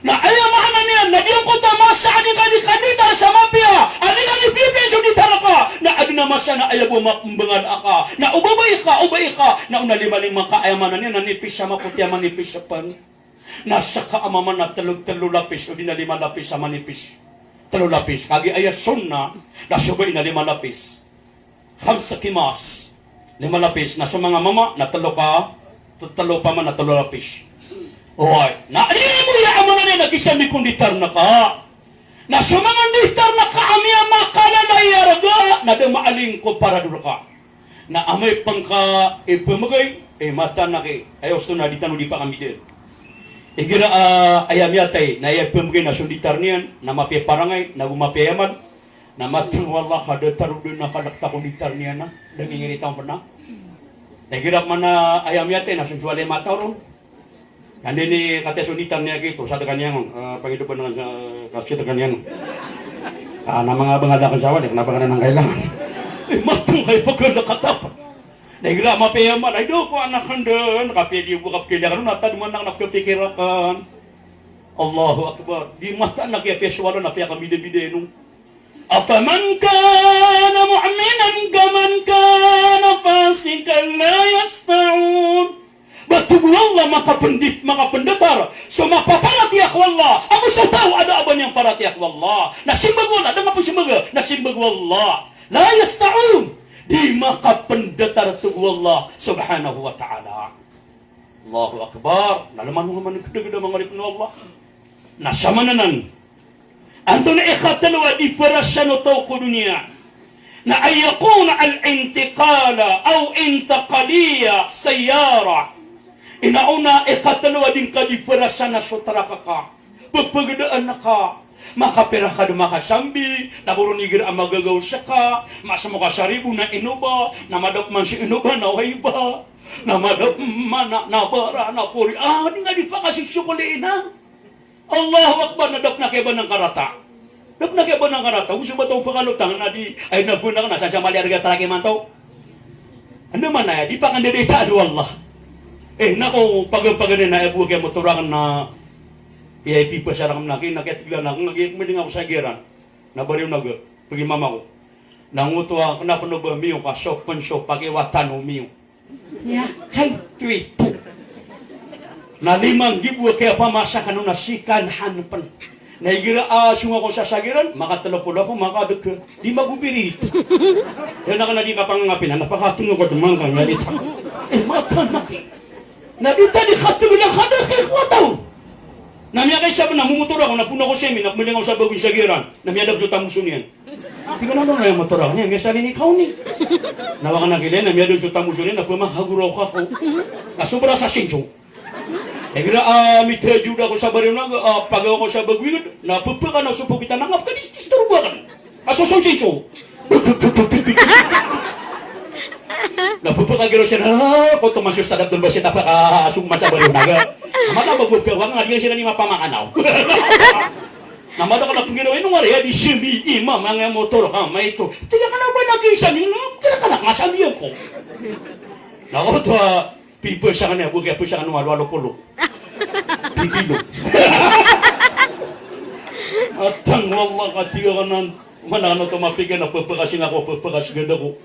Na aya maana niyan, na giyangkoto a masa a di ka di kanditar sa mapiya, a di ka di pipiya so nditar ka, na adn a masa na aya bo a mapmbangad aka, na o babay ka, o bai ka, na o na limalima ka, aya maana niyan na nipis sa mapoti a manipis sa pangni. Na seka a mama na telo, telo lapis, odi na lima lapis a manipis. Telo lapis. Kagiya aya sunnah, na so bai na lima lapis. Khamsa kimas. Lima lapis. Na so manga mama na telo ka, te-, telo pama na telo lapis. Oway. Na di mo iya a manga niyan na kisa mikonditar na ka. Na so manga nditar na ka a miyamakalala i arga, na da maaling ko paradol ka. Na amay pn ka ipmbgay, e, mata na ki, aya osto na di tano di pakamidn. Igira, a, aya miyatay, na aya ipmbgay na so nditar niyan, na mapiya i parangay, na go mapiya i amal. Na mateng o Allah ka datar o dn a kalk ta ko nditar niyan na, da ngingiri ta on pn a. Na igira pman a aya miyatay na so so walay mata ron. Na anda ini katiya so nditar niyan kito, sadka niyan on, a, pangidopn ka sa, ka sadka niyan on. A, na manga bangad akn sa walay, kna ba kna nang kailangan. E, mateng ka ipagkalk a tapa. Na igira mapiya i amal, ay do ko anak kn dn, kapiya di bo kapkilay akn, na tadman akn a kapikir akn. Allahu Akbar. Di mata na kiyapiya so walay na piyakamidabida ino. Afaman kana mu'minan kaman kana fasiqan la yastawun. Ba togo Allah makapendi-, makapendatar so mapaparatiyaya ko Allah ago so taw a da a ba niyan paratiyaya ko Allah. Na simbag o Allah, da nga pn simbag, na simbag o Allah. La yastawun. Di makapendatar togo Allah subhanahu wa ta'ala. Allahu Akbar. Na lman o man kdagda manga oripn o Allah. Na samananan. Antonaa i ikatlo a di perasaan o taw ko doniya? Na an yakuna al-intiqala aw intaqaliya sayyara. Ino ona i ikatlo a di ngka di perasaan a so traka ka. Pepegedaan ka. Makapira ka di makasambi, na boron igira a magagaw seka, masmo ka saribo na inoba, na madap man si inoba na waiba, na madap man na, na bara, na pori, a, di nga di pakasisokoli ina. Allahu Akbar, na dap na kaya ba nang karata. Dap na kaya ba nang karata. Uso ba taw pakalotang na di, ay na guna ka na sa sa mali arga taraki man taw. Anda man aya, di pakandedeta do Allah. E, na ko paga-paga na aya bo kaya motorak na, iya ipipasarak na ki, na kaya tiga na, nga kaya kumiding ako sa giran. Na bariw na ga, pagi mama ko. Na ngoto a, kna pn o ba miyo ka, so pn so pakiwatan o miyo. Nya, kay, tuwi to. Na lima nggibo a kiyapamasa kano na sikan han pn. Na igira a song ako sa sagiran, makatelo polo ako, makadekar. Di magobirit. Kna kna di kapangangapin, na pakatenggo ko demang ka, nya di ta. E, mata na ki. Na di ta di katenggo na kadekar ko taw. Na miyakaisa pn na momotor ako, na poon ako semi, na pmili ako sa bago i sagiran. Na miyadap so tamboso niyan. Tig iyan a, "Ano na aya motor akn iyan, miyasalin i kaw ni." Na wakan a kilay, na miyadap so tamboso niyan, na pmakagoraok ako. Na sobra sa sinso. Igira, ah, mitahajjud ako sa bariyo na, ah, pagaw ako sa bagwigd, na pphakanaw so pokitan a ngap ka dis-, disturbo akn. Ka so, so sinso. Na pphakagiraw siran, ah, koto man so Ustadh Abdul Basit, pphakasong man sa bariyo na ga. Mata ba pphakawang, nga di siran i mapamakanaw. Na madakl a pnggiraw, ino nga riya di simi, imam, anga motor, ha, maito. Tig akn a ba naging sami, hmm, kira ka na, nga sami ako. Na oto a, pipasangan iyan, bo kiyapasangan o walo, walo polo. Pipilo. Atang wallah, ka tig akn a, mana ano to mapigan a pphakasing ako, pphakasgad ako.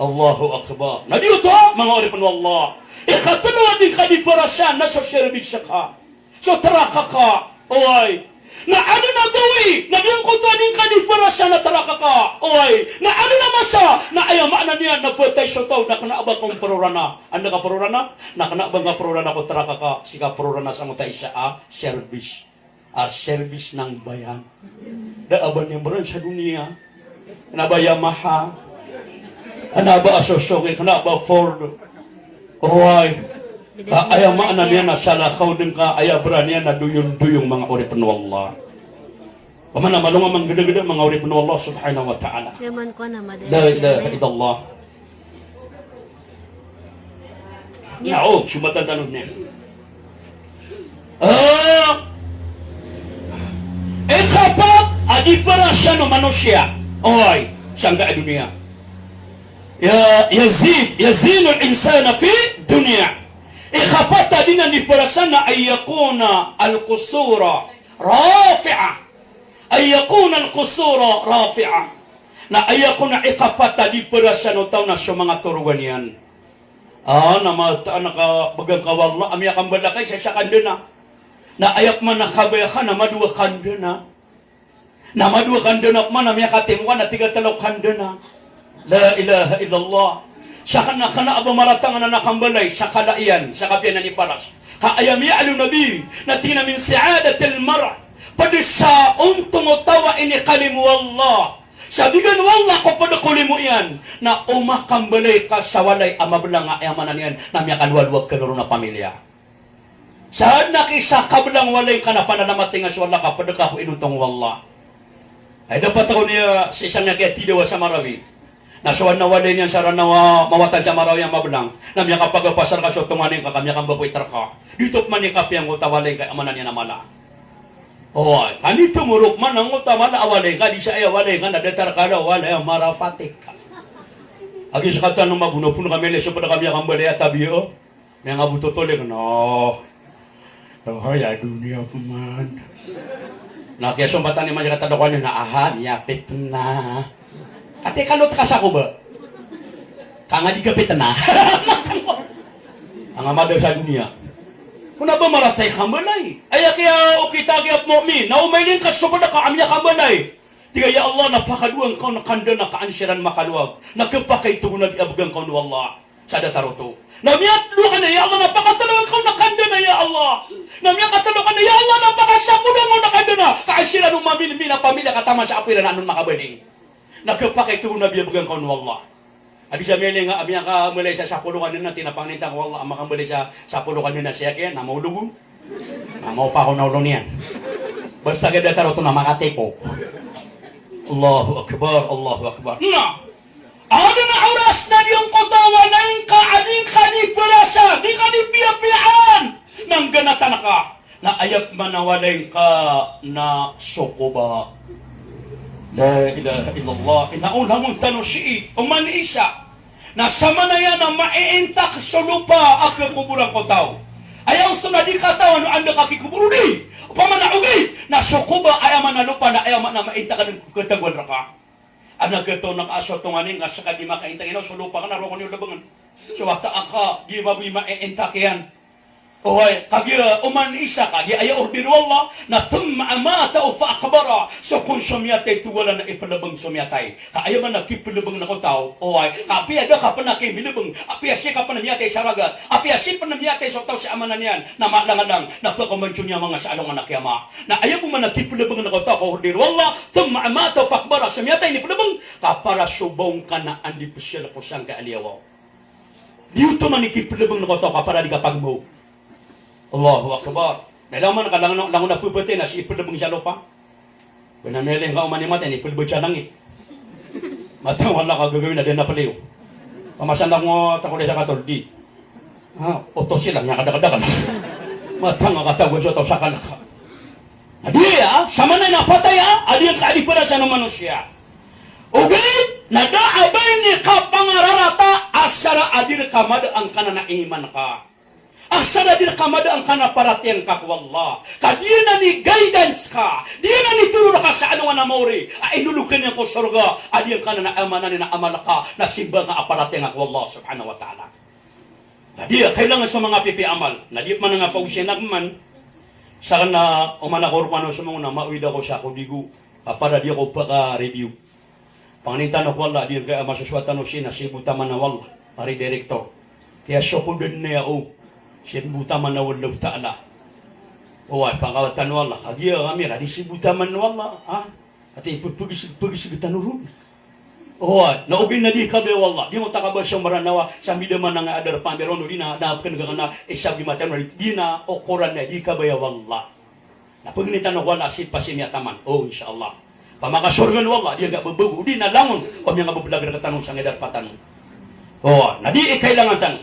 Allahu Akbar. Na di oto, manga oripn o Allah. Ikatlo a di ka di parasaan na so serbis ka. So traka ka, oway. Na adn a gawii na giyangkoto a di ngka di parasa na taraka ka. Oway. Na adn a masa na aya maana niyan na phatay so taw na kna a ba ka on prorana. Anda ka prorana? Na kna a ba ngka prorana ko taraka ka, sii ka prorana sangkoto a isa a service. A service ng bayan. Da a ba niyan bran sa doniya. Kna a ba Yamaha. Kna a ba Suzuki, kna a ba Ford. Oway. Ka aya maana niyan na salakaw dn ka, aya bran iyan na doyong-doyong, manga oripn o Allah. Pman a malong a manggadagada, manga oripn o Allah subhanahu wa ta'ala. La ilaha illallah. Na o, so matantanod niyan. Ah, ikapat a di parasa o manosiya. Oway, sangka a doniya. Ya, yazin, yazinul insana fi dunya. Ikapat a di niyan di parasa na an yakuna al-qusura rafi'a. An yakuna al-qusura rafi'a. Na aya kon a ikapat a di parasa o taw na so manga torogan iyan. Ah, na mataan a ka bgan ka o Allah a miyakambalakay sa isa ka ndana. Na aya pman a kabaya ka na madowa ka ndana. Na madowa ka ndana pman a miyakatimo ka na tiga tlo ka ndana. La ilaha illallah. Sakn a kna a ba maratang anan a kambalay sa kala iyan, sa kapiya niyan i paras. Ka aya miyaaloy o Nabi na tig iyan a min sa'adatil mar'. Pd sa ontong o taw a inikalimo o Allah. Sa bigan o Allah ko pd ko limo iyan, na o makambalay ka sa walay a mablang a aya maana niyan na miyakalowalowa ka ron a pamilya. Sa adn a kisa kablang o walay ngka na panalamating ka so Allah ka pd ka ko inontong o Allah. Ay dapat ako niya sa isa a kiyatidawa sa Marawi. Na so adn a walay niyan sa Ranaw a mawatan sa Marawi a mablang. Na miyakapagapasar ka so tonganay ngka ka miyakamba ko i traka. Di oto pman i kapiya angkoto a walay ngka a aya maana niyan na mala. Oway, ka nitomorok man angkoto a mala a walay ngka, di sa aya walay ngka na datar ka da walay a marapatik. Agi sa katan o mabono pn ka mili so pd ka miyakambalay a tabiya o. Miyangabot o tolik na. Oho, ya doniya pman. Na kiyasombatan iyan man sa katadokani na aha, miyapitna. Ati kalot ka sa koba. Ka nga di kapitna. Anga mada sa doniya. Kna a ba marata i kambalay. Aya kiya okit a kiya mu'min. Na o mailing ka so pd ka a miyakambalay. Tig a, ya Allah, na pakadowa ngka on ka ndana ka an siran makalowag. Na khapakay tig o Nabi a bgan ka on o Allah. Sa datar oto. Na miyatlo ka na, ya Allah, na pakatlo ka na kandana, ya Allah. Na miyakatlo ka na, ya Allah, na pakasapolo ka na kandana. Ka an siran o mamilmil a pamilya ka taman sa apiran anon makabaling. Na khapakay tig o Nabi a bgan ka on o Allah. A di sa miyalinga a miyakambalay sa sapolo kandana, tig iyan a pangnin ta ko Allah a makambalay sa sapolo kandana siya kiyan, na maolog on. Na maopa ko na olo niyan. Basta ka datar oto na makatiko. Allahu Akbar, Allahu Akbar. Na! Adn a oras na di ngka oto a walay ngka a di ngka di parasa, di ngka di piyapiyaan. Na ngganatan ka. Na aya pman a walay ngka na so koba. La ilaha illallah. Ino langon tano sii. Oman isa. Na samanaya na maiintak so lopa a khakoboran ko taw. Aya osto na di katawan o anda ka kikobor odi. Opama na ogaid. Na so koba aya maana lopa na aya maana maintak a dn ko khatagoan rka. Adn a khataw na ka a so tonganay ngka ska di makaintak iyan o so lopa ka na roo ko niyo lbngn. So wata aka di maboy maiintak iyan. Oway, kagiya oman isa kagiya aya order o Allah na thumma amatahu fa aqbara. So kon so miyatay tig o Allah na iplbng so miyatay. Ka aya maana kiplbng na ko taw. Oway, ka apiya da ka pn a kimilbng, apiya sii ka pn miyatay sa ragat, apiya sii pn miyatay so taw sa aya maana niyan na malangalang na pkamanjon iyan manga sa alongan a kiyama. Na aya bo maana kiplbng na ko taw ka order o Allah, thumma amatahu fa aqbara, so miyatay na iplbng, ka para so ba ngka na andi psiyal ko sangkai a liyawaw. Di oto man i kiplbng na ko taw ka para di ka pagmaw. Allahu Akbar. Na langon ka langon, langon a pphantay na sii plbng sa lopa. Ba na miyaling ka oman i matay na iplbng sa langit. Matang wala ka gagawin na di na pliyo. Pamasan ako nga tako di sa katol, di. Ha, oto sila nga kadakadakal. Matang a katagoan so taw sa kalaka. Na di aya, samanaya na patay a, a di ngka di parasa o manosiya. Ogaid na da a ba ini kapangararata asar a di rka mada angkanan a iman ka. Asar a di rka mada angkanan a paratiyaya ngka ko Allah. Ka di anan i guidance ka, di anan i toro rka sa alongan a maori a inolokan iyan ko sorga a di angkanan a aya maana niyan na amal ka na simba ngka a paratiyaya ngka ko Allah subhanahu wa ta'ala. Na di a kailangan sa manga pipiya amal. Na di pman nga paosiyan ako man. Sakn na oman ako rkano sa manga na maawid ako sa ko digo, a para di ako paka-review. Pangnin tano ko Allah, di ka masosoat tano sii na sibotan man o Allah, ari director. Kaya so ko dn niya o, sibotan man o Allah Ta'ala. O, ay, pangawatan o Allah. Kagiya kami, ka di sibotan man o Allah, ha? Ati pagis-, pagisgtan o ron. O, na ogaid na di kabaya o Allah. Di ngka kabaya so Mranawa, sa mida man a adar pambiron, di na, na pkn ka na, isa di matan, di na okoran na di kabaya o Allah. Na pagni tano ko Allah, si pasi miyataman. O, insha Allah. Pamakasorgan o Allah, di ngka babago, di na langon, o miyangabablag rktano sa ngidar patano. O, na di ikailangan tano.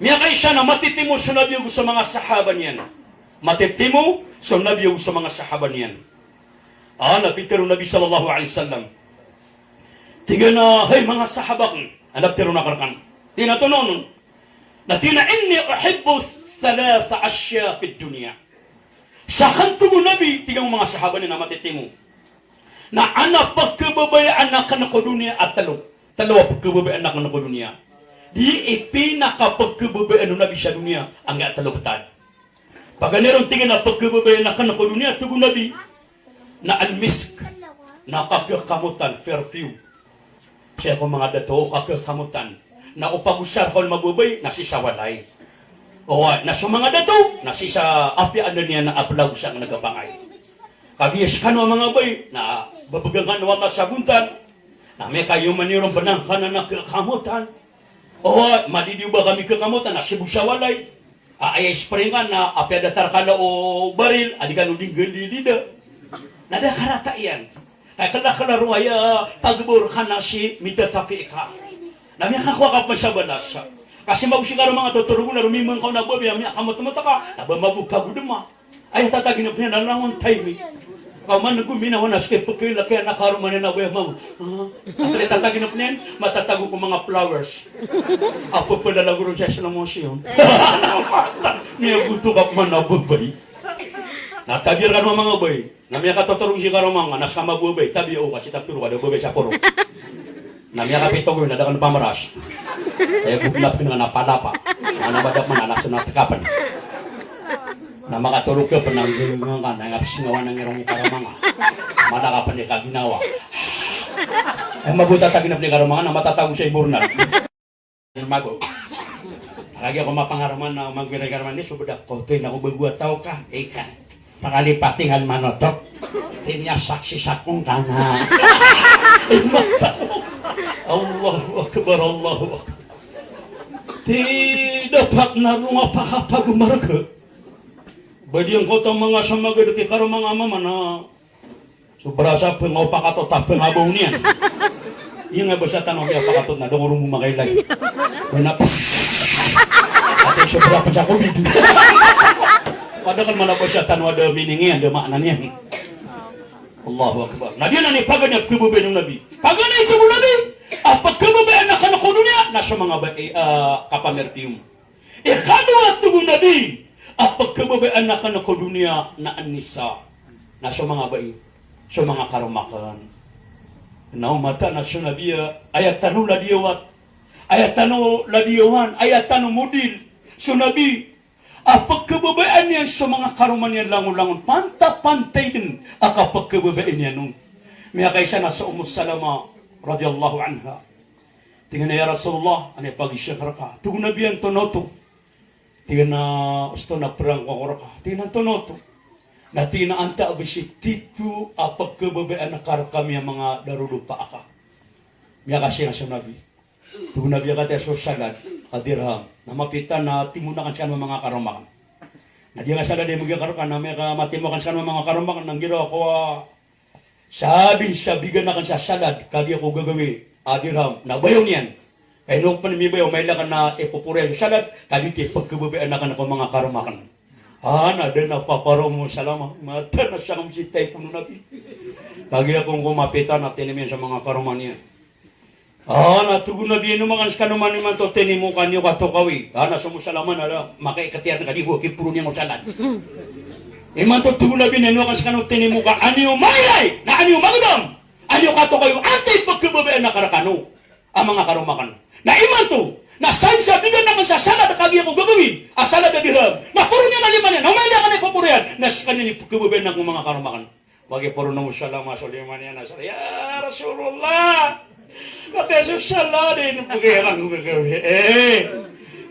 Miyakaisa na matitimo so Nabi ago so manga sahaba niyan. Matitimo so Nabi ago so manga sahaba niyan. A, na pitharo o Nabi sallallahu alaihi wasallam. Tig iyan a, hay manga sahaba ko, anda pitharo na karkan. Tig iyan a, tonaa on? Na tig iyan a, "Inni uhibbu thalatha ashya fid dunya." Sakn, tig o Nabi, tig o manga sahaba niyan a matitimo. Na adn a pkhababayaan akn ko doniya a tlo. Tlo a pkhababayaan akn ko doniya. Di ipinakapkhababayaan o Nabi sa doniya, angkai a tlo btad. Paganay ron, tig iyan a pkhababayaan akn ko doniya, tig o Nabi, na al-misk, na kakhakamotan, perfume. Sii ko manga dato, kakhakamotan. Na o pagosar ko mababay, na sii sa walay. O, na so manga dato, na sii sa apiya anda niyan na aplag sa ngka na gapangay. Kagiya skano a manga babay, na babgan kano o Allah sa bontal. Na miyakayoman iyo ron bnang ka na kakhakamotan. O, madidiyo ba kami khakamotan, na sii bo sa walay. A, aya ispring ka na apiya datar ka na o baril, a di kano di nggalilida. Na da karata iyan. Kay kla-kla roo aya pagboor ka na sii mitatapi ka. Na miyakakowa ka pn sa balas. Ka sii mabos i karoma nga totorogon a romimang ka on a babay a miyakamotmot ka, na ba mabos pagodma. Aya tatagina pn iyan na langon time. Ka man gominawa na sii pkhailay a karoma niyan a babay a mama. A, kla tatagina pn iyan, matatago ko manga flowers. A, pplalago ron sa slow motion. Miyagoto ka pman a babay. Na tabiya rkano a manga babay. Na miyakatotorog sii karoma nga, na ska mababay, tabiya o ka sii, taptoro ka da babay sa poro. Na miyakapito ko, na da kano pamras. Aya bo kna pn nga na palapa. Na, na madap man, na ska na tkapan. Na makatorog ka pn, na nggaga ka, na ngapsingawan a ngirong i karoma nga. Mala ka pn i kaginawa. Aya mabota tagina pn i karoma nga, na matatago sa imornal. Mago. Lagi ako mapangaroman na magwiray karoman di, so bdak ko, toy na ko bago a taw ka, ika. Pakalipatingan manotok. Tinya saksi sakong kana. Imata. Allahu Akbar, Allahu Akbar. Ti dapat na bunga pakapagumarga. Badi ang kota manga samagad ki karoma nga mamana. So brasa pn o pakatot a pn a baw niyan. Iya nga basa tano a pakatot na dong romo makailay. Bana, pss. Ati so brasa pn sa covid. Padahal mana basa tano a da meaning iyan, da maana niyan. Allahu Akbar. Na di anan i paganay a pkhababayaan o Nabi. Paganay, tig o Nabi, a pkhababayaan akn ko doniya na so manga babay, eh, kapamertiyom. Ikadowa, tig o Nabi, a pkhababayaan akn ko doniya na an-nisa, na so manga babay, so manga karoma akn. Na o mata na so Nabi a, aya tano ladiyawan, aya tano ladiyawan, aya tano modil so Nabi a pkhababayaan iyan so manga karoma niyan langon-langon, pantapantay dn a kapkhababayaan iyan on. Miyakaisa na so Ummu Salama radiyallahu anha. Tig iyan a, "Ya Rasulullah, aya pagisiyaka rka." Tig o Nabi, "Antonaa oto?" Tig iyan a, "Osto na prangko ako rka." Tig iyan a, "Antonaa oto?" Na tig iyan a, "Antaa bs i tito a pkhababayaan ka rkami a manga darodopa aka?" Miyakaisa na so Nabi. Tig o Nabi a, "Katii so salad a dirham." Na mapita na timoon akn skano a manga karoma akn. Na di nga salad a manga karoma akn, na miyakamatimo akn skano a manga karoma akn, na nggiraw ako a Sa dn sa bigan akn sa salad, kagiya ko gagawii a dirham, na bayaw niyan. Ka ino pn mibayaw, mailay akn na ipoporiyan so salad, kagiya pkhababayaan akn ko manga karoma akn. A, na da na paparoma o Salama, mata na sangkam si taypon o Nabi. Kagiya ko ngko mapita na tinimo iyan so manga karoma niyan. A, na tig o Nabi, inom akn skano man imanto, tinimo ka, aniyo katokawi. A, na so Ummu Salama na da makaikatiyan ka di bo kiporo niyan ko salad. Imanto, tig o Nabi, na inom akn skano, tinimo ka, aniyo mailay, na aniyo magdam, aniyo katokawi, antaa i pkhababayaan akn rkano a manga karoma akn. Na imanto, na sa dn sa bigan akn sa salad, kagiya ko gagawii a salad a dirham, na poro niyan a lima niyan, na mailay akn na ipoporo Na skaniyan i pkhababayaan ko manga karoma akn. Ba giya poron o salama Sulaiman iyan a sala, "Ya Rasulullah, katii so sala di ino pkhababayaan ko." Eh,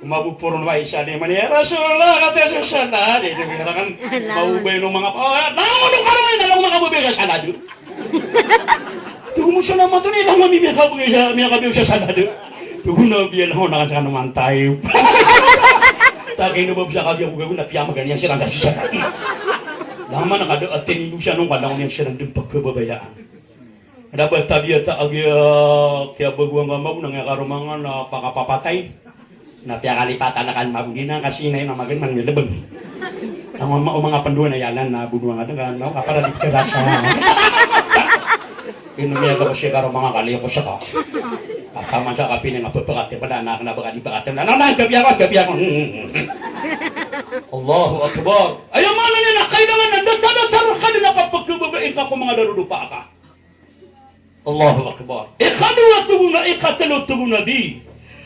mabo poron o Sulaiman iyan, "Ya Rasulullah, katii so sala di ino pkhababayaan ko." Mabo ba ino manga, oh, na manga karoma iyan na langon a kababaya sa sala di. Tig o Musa na matoni, langon a miyakabaya, miyakabaya sa sala di. Tig o Nabi, langon a kan sa kano mantay. Takino ba bisa kabiya ko gago na piyamagan iyan siran sa sala. Langon a kada aten i dosa on ka langon iyan siran dn pkhababayaan. Kada ba tabiya ta agiya kiyabagoan ka mago na ngiya karoma nga na pakapapatay. Na piyakalipatan akn mago di na kasi na ino magan man ngelebeng. Ang ma-, o manga pandoan a iyalan na bonoan ka dn ka, na kapara di pkharasa. Ino miyagaw siya karoma nga kaliyo ko saka. Ataman sa kapini nga pepekati pala na kena bakati bakati na na na gabi ako, gabi ako. Allahu Akbar. Aya maana niyan na kailangan na datar-datar ka dn a kapagkababain ka ko manga darodopa ka. Allahu Akbar. Ikadowa tig o Na-, ikatelo tig o Nabi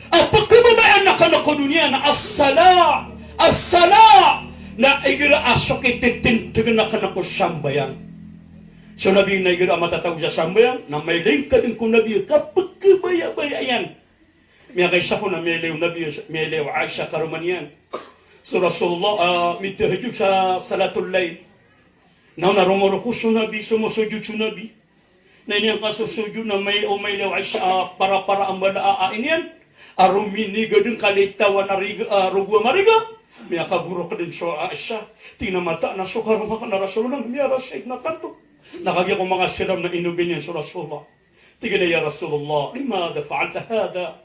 a pekababayaan akn ko doniya na as-salah, as-salah, na igira a so kititindegen akn ko sambayang. So Nabi na igira a matatago sa sambayang na mailay ka dn ko Nabi a kapekabayabaya iyan. Miyakaisa ko na miyailay o Nabi, miyailay o Aisha karoma niyan. So Rasulullah, ah, mitahajjud sa salatul layl. Na, na rongoroko so Nabi, somosojud so Nabi. Na iniyan ka so sojud na may, o mailay o Aisha, ah, para-para a mbala a, a, iniyan. A rominiga dn ka litawan a riga, ah, rogo a mariga. Miyakagorok dn so Aisha. Tig iyan a mataan a so karoma akn a Rasulullah, miyarasay na tanto. Na kagiya ko manga siram na ino ba iniyan so Rasulullah. Tig iyan a, "Ya Rasulullah, limadha fa'alta hadha?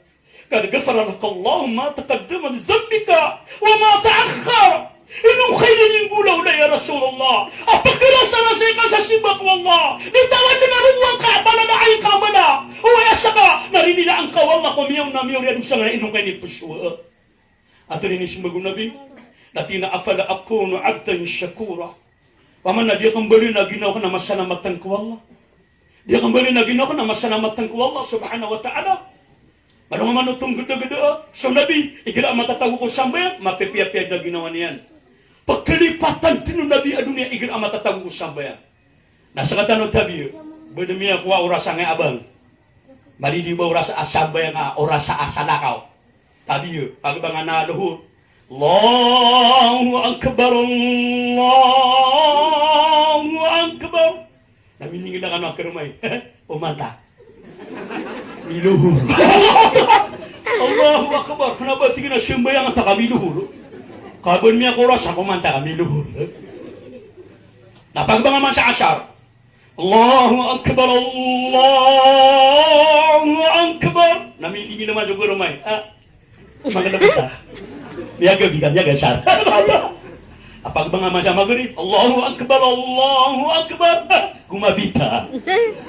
Qad ghafara laka Allahu ma taqaddama min dhanbika wa ma ta'akhkhar." Ino ka ini inggolawla, ya Rasulullah? A pkharasarasay ka sa simba ko Allah. Di tawan dn a rogo angka a bala na aya ka bala. Oway, asaka na rinilaan ka o Allah ko miyaona, miyaori a dosa nga, ino ka ini psowa? Antonaa i inismbag o Nabi? Na tig iyan a, "Afala akunu abdan shakura?" Paman na di akn baloy na ginawa akn a masalamatan ko Allah. Di akn baloy na ginawa akn a masalamatan ko Allah subhanahu wa ta'ala. Malonga man oto nggdagda, so Nabi, igira a matatago ko sambayang, mapipiyapiya dn a ginawa niyan. Pkalipatan dn o Nabi a doniya igira a matatago ko sambayang. Na sktano tabiya, ba dn miyakowa oras angkai a bang. Madi di ba oras a sambayang a, oras a salakaw. Tabiya, pagbangan a lohor. Allahu Akbar, Allahu Akbar. Na miningil a kano a karoma i. O manta. Milohor. Allahu Akbar. Kna ba tig iyan a sambayang ta ka milohor. Ka ba dn miyakowa oras a ko manta ka milohor. Na pagbangan man sa asar. Allahu Akbar, Allahu Akbar. Na miningil man so karoma i. Ah. Magalabta. Miyagabi ka, miyagasar. A pagbangan man sa magrib. Allahu Akbar, Allahu Akbar. Gomabita.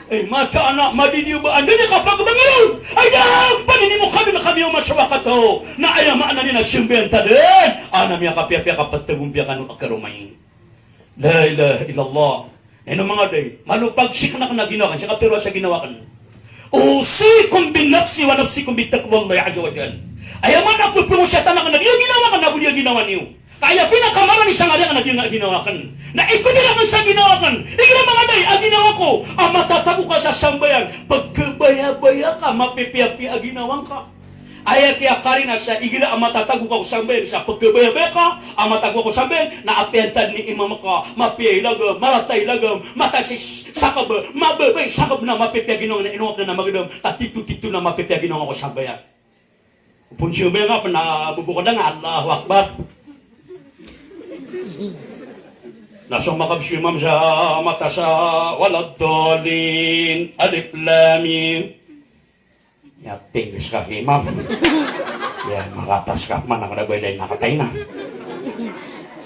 Eh, mataan a madi di o ba anda niyan kapagbangan on. Ay da, paninimo kami na kami o masawakato. Na aya maana niyan na sambayang ta dn. Ana miyakapiyapiya ka ptagompiya kano a karoma i. La ilaha illallah. Ino manga day, malo pagsikna kna ginawa akn, sii ka tero sa ginawa akn. Usikum bi nafsi wa nafsikum bi taqwallahi azza wa jal. Aya man a pphangosiyatan akn na giya ginawa akn, ago giya ginawa niyo. Ka aya pinakamarani sa ngari akn na giya ginawa akn. Na ikobir akn sa ginawa akn. Igira manga day, a ginawa ko a matatago ka sa sambayang, pkhabayabaya ka, mapipiyapiya a ginawa ngka. Aya kiyakarina sa igira a matatago ka ko sambayang sa pkhabayabaya ka, a matatago ka ko sambayang, na apiya antad i imam ka, mapiya i lagam, marata i lagam, mataas i sakab, mababa i sakab na mapipiya ginawa na ino ka na magdam, ka tito-tito na mapipiya ginawa ko sambayang. Opon sambayang a pn a bobokda nga Allahu Akbar. Na so makab so imam sa mataas a waladdallin, alif lam mim. Aya tig iyan sa imam. Aya makatas ka man a kna ba ilay na katay na.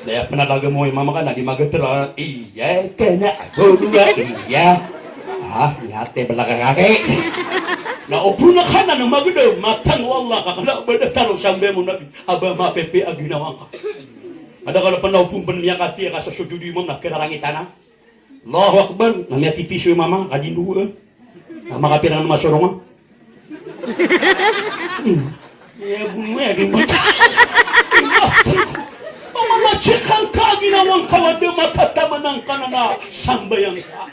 Aya pn a lagam o imam ka na di magtero a, "Iyyaka na'budu wa iyya-," ah, aya tig iyan a bala ka kaki. Na opon ka na na magdam, mataan o Allah ka kna ba datar o sambayang o Nabi a ba mapipiya a ginawa ngka. Madakl pn a opon pn miyakati ka sa sojud o imam na kirarangitan a. Allahu Akbar. Na miyatiti so imam a, ka di ndowa. Na makapira na masorong a. Hmm. Iya, bono iya, di mata. Matsik angka a ginawa ngka o da matataman angka na sambayang ka.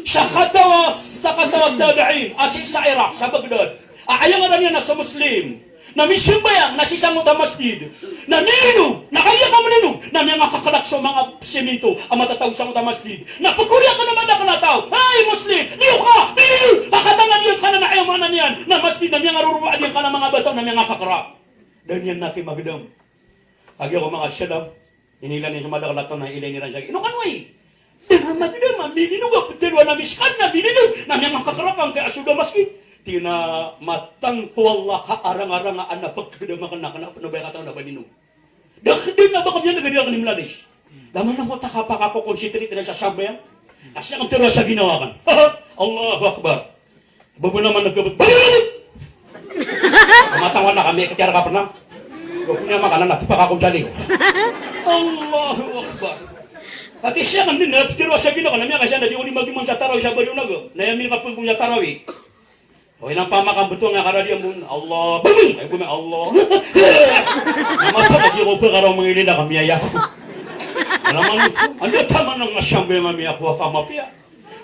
Sakataw a, sakataw a tabi'in a sii sa Iraq, sa Baghdad. A aya ngaran iyan na so Muslim. Na misambayang, na sii sangkoto a masjid. Na milinog, na kagiya ka milinog, na miyangakaklak so manga siminto a matatago sangkoto a masjid. Na pagoriyan ka na madakl a taw, "Hay Muslim, liyo ka, milinog!" Ka katangan iyan ka na, na aya maana niyan na masjid, na miyangaroroa iyan ka na manga bataw, na miyangakakra. Da niyan na kimagdam. Kagiya ko manga salam, inilay iyan so madakl a taw na ilay iran sa, "Ino kano ay?" Da nga magdam a milinog a ptharoa na miskad na milinog na miyangakakra angkai a sold a masjid. Tig iyan a, "Matang ko Allah ka arang-arang a adn a pkagdam akn na kna a pn o ba aya kataw na ba ninog." Da kdam na ba kami a nagadi akn i mlalis. Da man ako ta kapakakokonsentrate iran sa sambayang. Kasi akn tharoa sa ginawa akn. Allahu Akbar. Babo naman nagkabot. Babo naman! Matawan na kami, katiar ka pn a. Babo niyan makanan na, tipak ako dyan iyo. Allahu Akbar. Ati siya kan din, na ptharoa sa ginawa akn, na miyakasiyan na di ko di mag-imam sa tarawih sa bariyo nago. Na aya min kapagong sa tarawih. O, inang pamakambto nga karadi ang bun. Allah, babo! Ay, babo, Allah. Na mata ka di ko pagkaraw mangilin na kami aya. Alam mo, anda taman ang sambayang ami ako, kamapiya.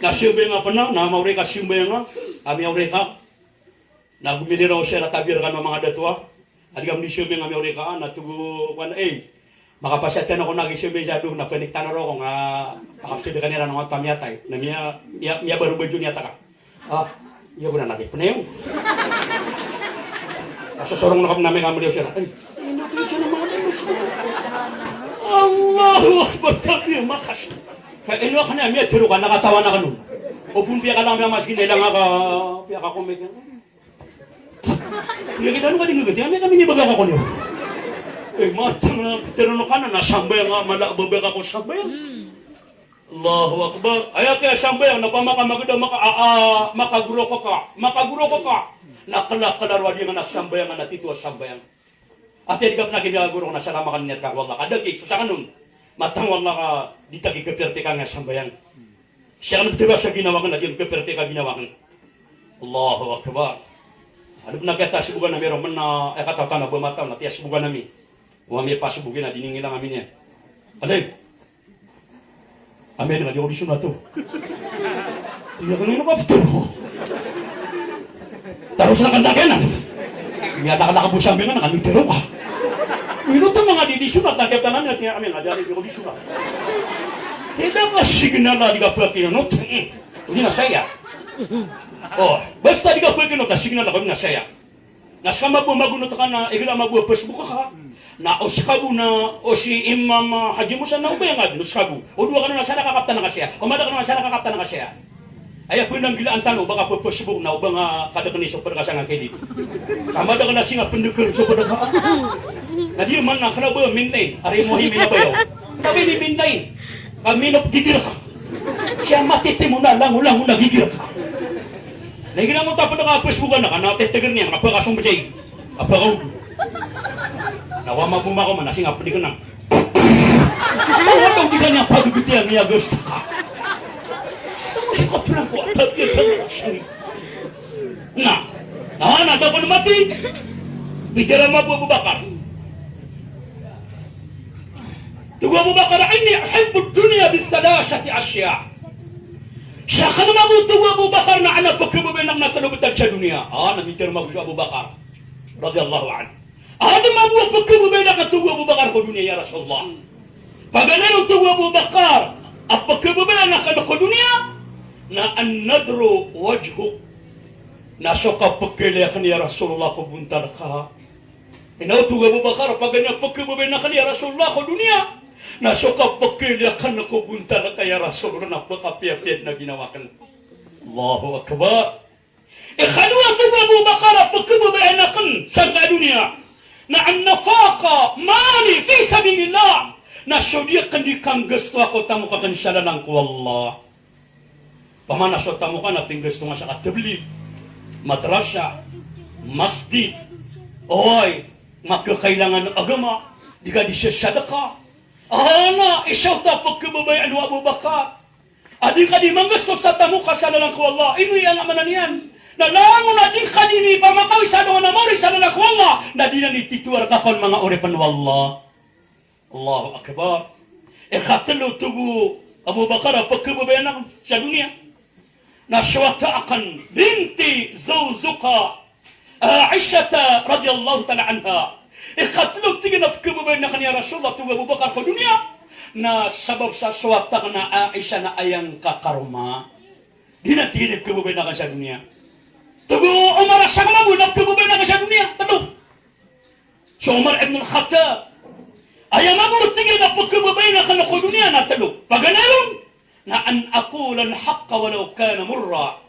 Na sambayang a pn a, na maori ka sambayang a, ami aori ka. Na gomiliraw siya na tabir kano manga dato a. Adi kami di sambayang ami aori ka, na togo ko an, eh, makapasad tano ko na gisambayang sa do, na panik tano ro ko nga, makapasad ka nira no nga tamiyatay. Na miya, miya, miya baro ba juniya taka. Ah, iya ko na nagi pnayo. Kasosorong na kami na may kamaliw siya. Ay, ino to siya na manga dato siya. Allahu Akbar, tabi, makas. Ka ino akn a miyatharo ka, na katawan akn on. O pn piyakalang a miyamas, ginailang aka, piyakakomik. Piyakita no ka di ngagati, ami kami ni baga ka ko niyo. Eh, matang na ptharoon ka na, na sambayang a, mala a babaya ka ko sambayang. Allahu Akbar. Aya kiyasambayang, na pamakamagda maka, a, a, makagoro ko ka, makagoro ko ka. Na kla-kla ro a di nga na sambayang, na tito a sambayang. Apiya di ka pn a kiyagoro na salama ka niyat ka ko Allah. Ka da ki, so sakn on. Matang o Allah ka di ta ki kaperpeka nga sambayang. Siya kan ptharoa sa ginawa akn a di ka kaperpeka ginawa akn. Allahu Akbar. Adn pn a kiyatasibogan ami ro man na, eh, katataw na ba mataw na tiyasibogan ami. Wa mi pasibogi na di ningilang ami niyan. Aday. Amin, nga di ko di sunat to. Tig akn, ino ka ptharoa? Taros na kanta kena. Miyadaklak bo sa amin na kami tero ka. Ino to manga di di sunat, na kiyatan amin, ati amin, nga di ko di sunat. Tida ka signal a di ka phakinonot. Hmm. Odi na saya. O, basta di ka phakinonot, na signal a ka, odi na saya. Na ska mabo magonot ka na igira mabo a Facebook ka. Na o ska bo na o si Imam, ah, Haji Musa na o ba aya nga dn o ska bo. O dowa kano na sa da kakaptan ka saya. O mada kano na sa da kakaptan ka saya. Aya pnanggilaan tano o ba ka pha-Facebook na o ba nga kadakn i so pd ka sa nga kedi. Na mada kano na si nga pndkr so pd ka. Na di man na kna ba mintain. Ari mo hi minabayaw. Kami di mintain. Kami no pgigir ka. Siya matitimo na langolango na gigir ka. Na igira mo tapd ka pha-Facebook ka na, ka na teteger niyan, ka pha ka sombjay, ka pha ka udo. Na wa maboma ko man, na si nga pdi ka na. Tawa daw di ka niyan pagagitiyan niya, gusto ka. Tawa si ka pran ko, at at at at at. Na, na, na, da ko na mati. Bicara mo Abu Bakar. Tig o Abu Bakar, "Inni uhibbu dunya bi thalathati ashya." Sakn mambo, tig o Abu Bakar, na adn a pkhababayaan akn a tlo btad sa doniya. Ah, na mitharo mambo so Abu Bakar radiyallahu anhu. Adn mambo a pkhababayaan akn, tig o Abu Bakar, ko doniya, ya Rasulullah. Paganay ron, tig o Abu Bakar, a pkhababayaan akn ko doniya na an-nadhru wajhuk. Na so kapkhailay akn, ya Rasulullah, ko bontal ka. Ino, tig o Abu Bakar, paganay a pkhababayaan akn, ya Rasulullah, ko doniya na so kapkhailay akn ko bontal ka, ya Rasulullah, na pkapiyapiya dn a ginawa akn. Allahu Akbar. Ikadowa, tig o Abu Bakar, a pkhababayaan akn sangkai a doniya na an-nafaqatu mali fi sabilillah. Na so di akn di kanggastoa ko tamok akn sa lalan ko Allah. Pamana so tamok ka na pinggasto nga sa katablig, madrasa, masjid, oway, makakailangan a agama, di ka di sasadaka. Ana, isa oto a pkhababayaan o Abu Bakar a di ka di manggasto sa tamok ka sa lalan ko Allah. Ino aya nga maana niyan? Na langon a di ka di ni pamakawi sa dongan a maori sa lalan ko Allah, na di na ni titowar ka kon manga oripn o Allah. Allahu Akbar. Ikatlo, tig o Abu Bakar, a pkhababayaan akn sa doniya na so wata akn, binti zawjuka Aishata radiyallahu ta'ala anha. Ikatlo, tig iyan, a pkhababayaan akn, ya Rasulullah, tig o Abu Bakar, ko doniya na sabap sa so wata akn a Aisha na aya ngka karoma. Giyanan, tig iyan, i pkhababayaan akn sa doniya. Tig o Umar a sakn mambo na pkhababayaan akn sa doniya, tlo. So Umar ibn al-Khattab, aya mambo, tig iyan, a pkhababayaan akn ko doniya na tlo. Paganay ron na an aqula al-haqqa walaw kana murra.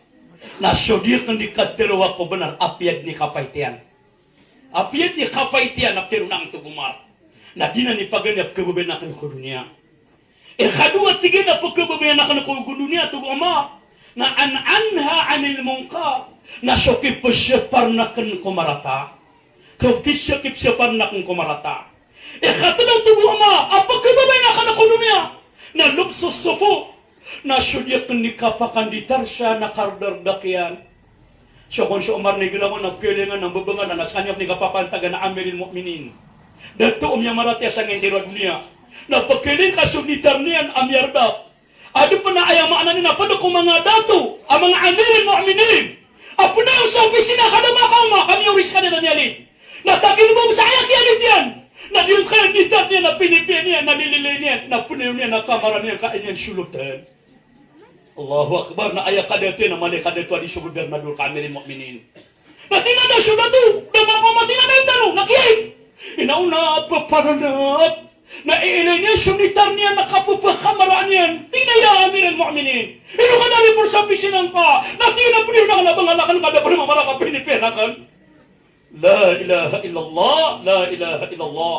Na so di akn di katharo ko bnar apiya dn i kapait iyan. Apiya dn i kapait iyan a ptharoon akn, tig o Umar. Na giyanan i paganay a pkhababayaan akn ko doniya. Ikadowa, tig iyan, a pkhababayaan akn ko doniya, tig o Umar, na an anha anil munkar, na so kipsapar akn ko marata. Ko kis-, kipsapar akn ko marata. Ikatlo, tig o Umar, a pkhababayaan akn ko doniya na lubsus sufu, na so di akn di kapakanditar sa na kardardak iyan. So kon so Umar na igira kon na pkhailay nga na mbabangalan na skaniyan pn i kapapantagan a Amirul Mu'minin, dato o miyamaratiyaya sa ngintiro a doniya. Na pkhailay ngka so ditar niyan a miyardak. Adn pn a aya maana niyan na pd ko manga dato a manga Amirul Mu'minin a pnayawn sa opisina ka da makaoma, ka miyaori skaniyan a miyalid. Na tagilbong sa aya kiyalid iyan na di on kaya ditar niyan na pinipiya niyan na lililay niyan na pnayawn iyan a kamara niyan ka aya niyan solotn. Allahu Akbar. Na aya kadato iyan na mala i kadato a di so gobirnador ka Amirul Mu'minin. Na tig iyan a da so dato, da makaoma, tig iyan a da tano, na kiyaig. Ino na paparanap na iilay niyan so ditar niyan na kapphakamaraan iyan. Tig iyan a ya Amirul Mu'minin, ino ka da ripor sa opisina ngka? Na tig iyan a pd on akn a bangal akn ka da pd mamara ka pinipiya akn. La ilaha illallah, la ilaha illallah.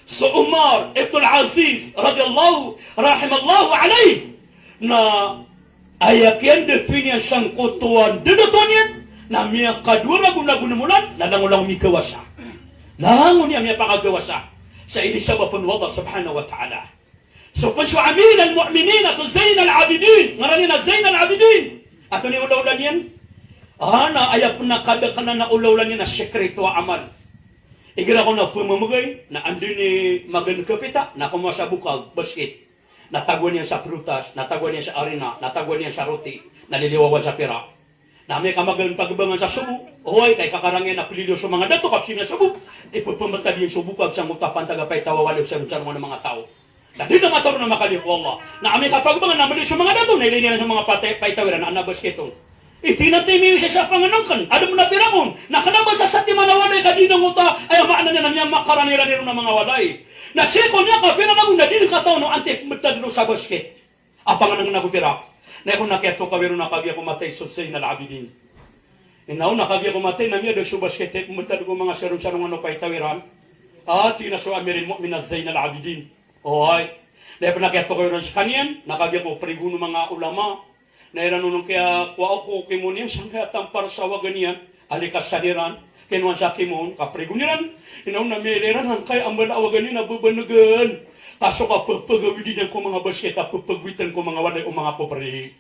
So Umar ibn al-Aziz radiyallahu, rahimallahu alayh, na aya kiyandatowi niyan sangkoto a ndadato niyan na miyakadowa ragon na gonmolan na langolangon migawasa. Langon iyan miyapakagawasa sa inisabap o Allah subhanahu wa ta'ala. So pn so Amirul Mu'minin a so Zainal Abidin, ngaran iyan a Zainal Abidin. Antonaa i olaola niyan? A, na aya pn a kadaklan a olaola niyan na sekreto a amal. Igira kon a pmamagay na anda i magan kapita na komawa sa bokag basket. Na tagoan iyan sa prutas, na tagoan iyan sa arina, na tagoan iyan sa roti, na liliwawan sa pira. Na amay ka magan pagbangan sa sobo, oway, ka ikakarang iyan na pliliyo so manga dato ka psina sobo, ipphmbtad iyan so bokag sangkoto a pantag a paitaw a walo sa ronsarongan o manga taw. Na di na mataro na makaliyo ko Allah. Na amay ka pagbangan na mliyo so manga dato, na ilay iyan so manga pata-, paitaw iran a adn a basket on. Tig iyan a timiyo sa sa pangnngkn, adn a pira kon, na kna ba sa satiman a walay ka di na ngkoto a, aya maana niyan na miyamakarani iran iron a manga walay. Na sii ko miyakapira na go na di na katawan o antaa i pmbtad ron sa basket a pangnngkn ago pira. Na aya kon a kiyatokawi ron na kagiya ko matay so Zainal Abidin. Ino na kagiya ko matay na miyada so basket a pmbtad ko manga saronsarongan o paitaw iran. A, tig iyan a so Amirul Mu'minin a Zainal Abidin. Oway. Na aya pn a kiyatokawi ron skaniyan na kagiya ko prigon o manga ulama. Na iran on kiyakowa o kimoon iyan sangkaya tampar sa waga niyan a likasan iran. Kinowan sa kimoon, kaprigon iran. Ino na miyailay iran angkaya a mbala a waga niyan a bbangngan. Ka so kapphagawidi niyan ko manga basket a pphagawitn ko manga walay o manga popri.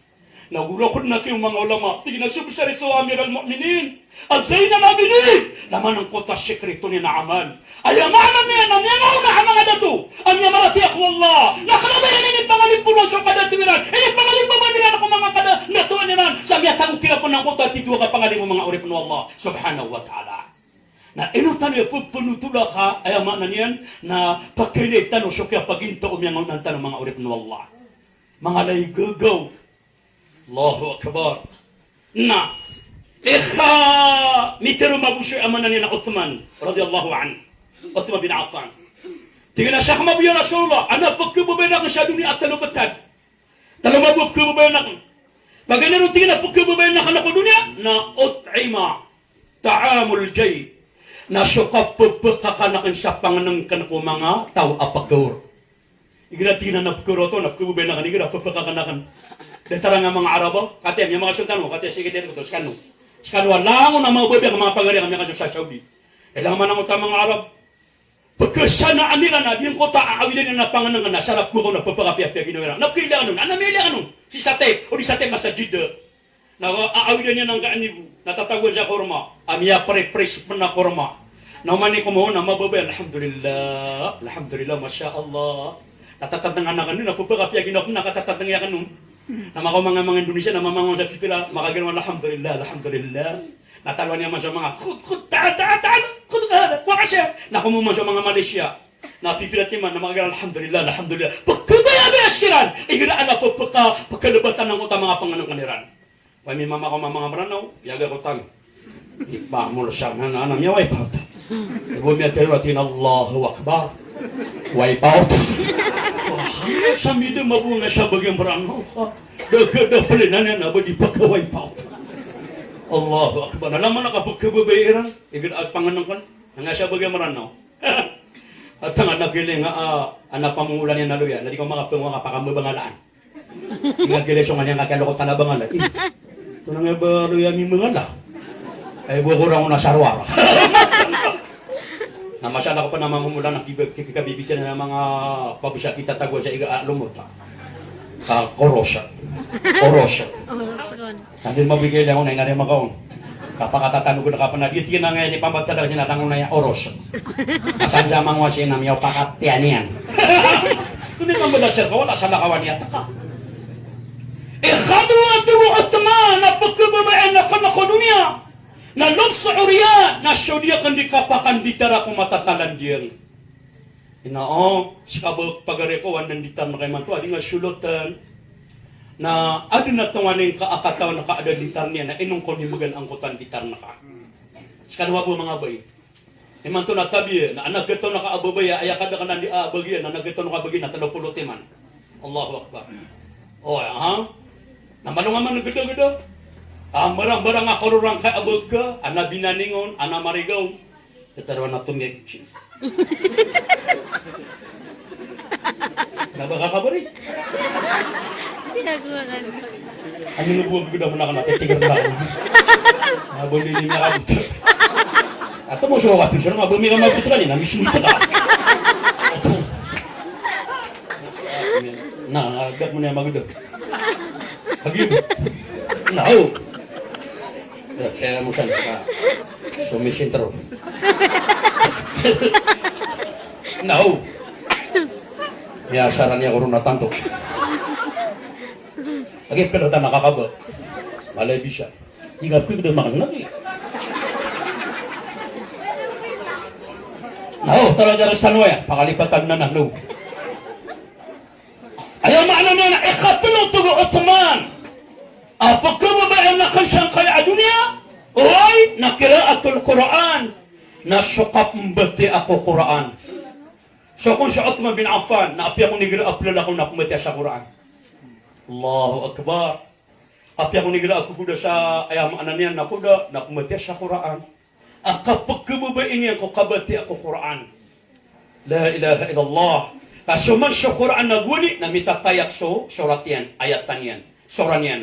Na goro kon na kiyaoma o manga ulama, tig iyan a so bsar i so Amirul Mu'minin a Zainal Abidin, na manangkoto a sekreto niyan a amal. Aya maana niyan na miyangaona a manga dato a miyamaratiyaya ko Allah, na kna ba iran inipangalipo ron so kadato iran, inipangalipo ba iran ko manga kada-, kadatoan iran, sa miyatago kiran pn angkoto a titho a kapangalipo o manga oripn o Allah subhanahu wa ta'ala. Na ino tano iya pphanotola ka, aya maana niyan na pakailay tano so kiyapagintaw o miyangaoona tano manga oripn o Allah. Manga lagid o gagaw. Allahu Akbar. Na, ika mitero mambo so aya maana niyan a Uthman radiyallahu anhu. Uthman bin Affan. Tig iyan a sii ko mambo ya Rasulullah, adn a pkhababayaan akn sa doniya a tlo btad. Tlo mambo a pkhababayaan akn. Paganay ron, tig iyan, a pkhababayaan akn ko doniya na ut'ima ta'amul jai'. Na so kapphakakan akn sa pangnngkn ko manga taw a pkhaor. Igira tig iyan a pkhaor oto, na pkhababayaan akn, igira pphakakan akn. Datar a manga Arab, kataya, miyamasold tano, kataya, sige, tig iyan oto, skano. Skano a langon a manga babay, manga pagari, a miyakadn sa Saudi. Ilang manang oto a manga Arab. Pkhasanaan iran a giyangkoto a awidan iran a pangnngkn na sarap ko na pphakapiyapiya ginawa iran. Na pkhailay akn on, adn a miyailay akn on. Sii sa tape, odi sa tape na sa Jeddah. Na a-, awidan iyan angkai a nigo, na tatagoan sa korma, a miyaprepres pn a korma. Na oman i komoon a mababaya, alhamdulillah, alhamdulillah, masha Allah. Na tatadngan akn on, na pphakapiya ginawa akn, na katatadngan akn on. Na makaoma nga manga Indonesia, na mamangon sa pipila, makaginawa, alhamdulillah, alhamdulillah. Na talowan iyan man so manga, khud, khud, ta'al, ta'al, ta'al, khud, ta'al, kowa ka siya. Na komoon man so manga Malaysia. Na pipila timan, na makaginawa, alhamdulillah, alhamdulillah. Pkhabaya-baya siran. Igira adn a pphaka, pkhalbatan angkoto a manga pangnngkn iran. Pamimamakaoma manga Mranaw, iyaga ko tano. Ipamolsa na, na, na, miyawipe out. Ibo miyatharo a tig iyan a Allahu Akbar. Wipe out. Wah, sa mida mabonga sa bagi a Mranaw. Da, da, da, palinan iyan a ba di paka-wipe out. Allahu Akbar. Na langon a kapkhababaya iran, igira a pangnngkn, na nga sa bagi a Mranaw. At nga na giling a, ah, ana pamongolan iyan a loya, na di ko makapangowa ka pakababangalaan. Di nga gilay so nga niyan ka kiyalokotan a bangala. Ih, tonaa nga ba loya mimangala? Ay, bo ko rangon a sarwara. Na masala ko pn a manga momolan a kiba-, ki-, ki-, kabibitiyan a manga pabsa kita tago sa iga a lomota. Ka koros. Koros. Koros kon. Na di mabigay langon a inari makaon. Kapakatatano ko na kapna di tig iyan a nga ini pambatad a kina langon a iya oros. Asal sa mangowa si ina miyaw pakatiyan iyan. Kuni pambatad sir ko wala salakawan iyan taka. Ikhadwa tu Uthman a pkhababayaan akn ko doniya. Na lobs o riya, na so di akn di kapakanditara ko matatalan diyang. Ina o, ska ba pagari ko, anda nditar na ka imanto, adi nga solotan. Na adn a tonganay ngka a katawan ka a da nditar niyan, na ino ngka on di magaan angkoto a nditar na ka. Ska na mabo manga bai. Imanto na tabiya, na ana gataw na ka a babaya, aya ka da ka na di a bagian, na ana gataw na ka a bagian, na tlo polo timan. Allahu Akbar. O, ha? Na malo nga man gda-gda. A, mbarang-mbarang a kororang ka a baga, ana binaningon, ana marigaw. Tataroan a tomiyag. Na ba ka kabari? Ano nga bo a gda man akn a titigr na akn. Na ba di niyan kabot. Ato mo so kapis, na ba mi ka mabot ka ni, na mismo ka. Ato. Na, agak mo na magda. Pagi. Na, o. Ya, saya musan. Na. Sumisintro. Na, o. Ya, saran niya korona tanto. Lagi pila ta nakakaba. Malay bisa. Di ka pwede makan lagi. Na, o, talaga rin sa nwe, pakalipatan na na, no. Aya maana niyan na ikatlo tig o Uthman a pkhababayaan akn sangkaya a doniya, oway, na qiraatul Qur'an, na so kapmbatiyaa ko Qur'an. So kon si Uthman bin Affan, na apiya kon igira a plala ko na pmbatiya sa Qur'an. Allahu Akbar. Apiya kon igira a kokoda sa, aya maana niyan na koda, na pmbatiya sa Qur'an. A kapkhababayai niyan ko kabatiya ko Qur'an. La ilaha illallah. Ka so man so Qur'an na gowani, na mitatayak so, sorat iyan, ayatan iyan, soran iyan.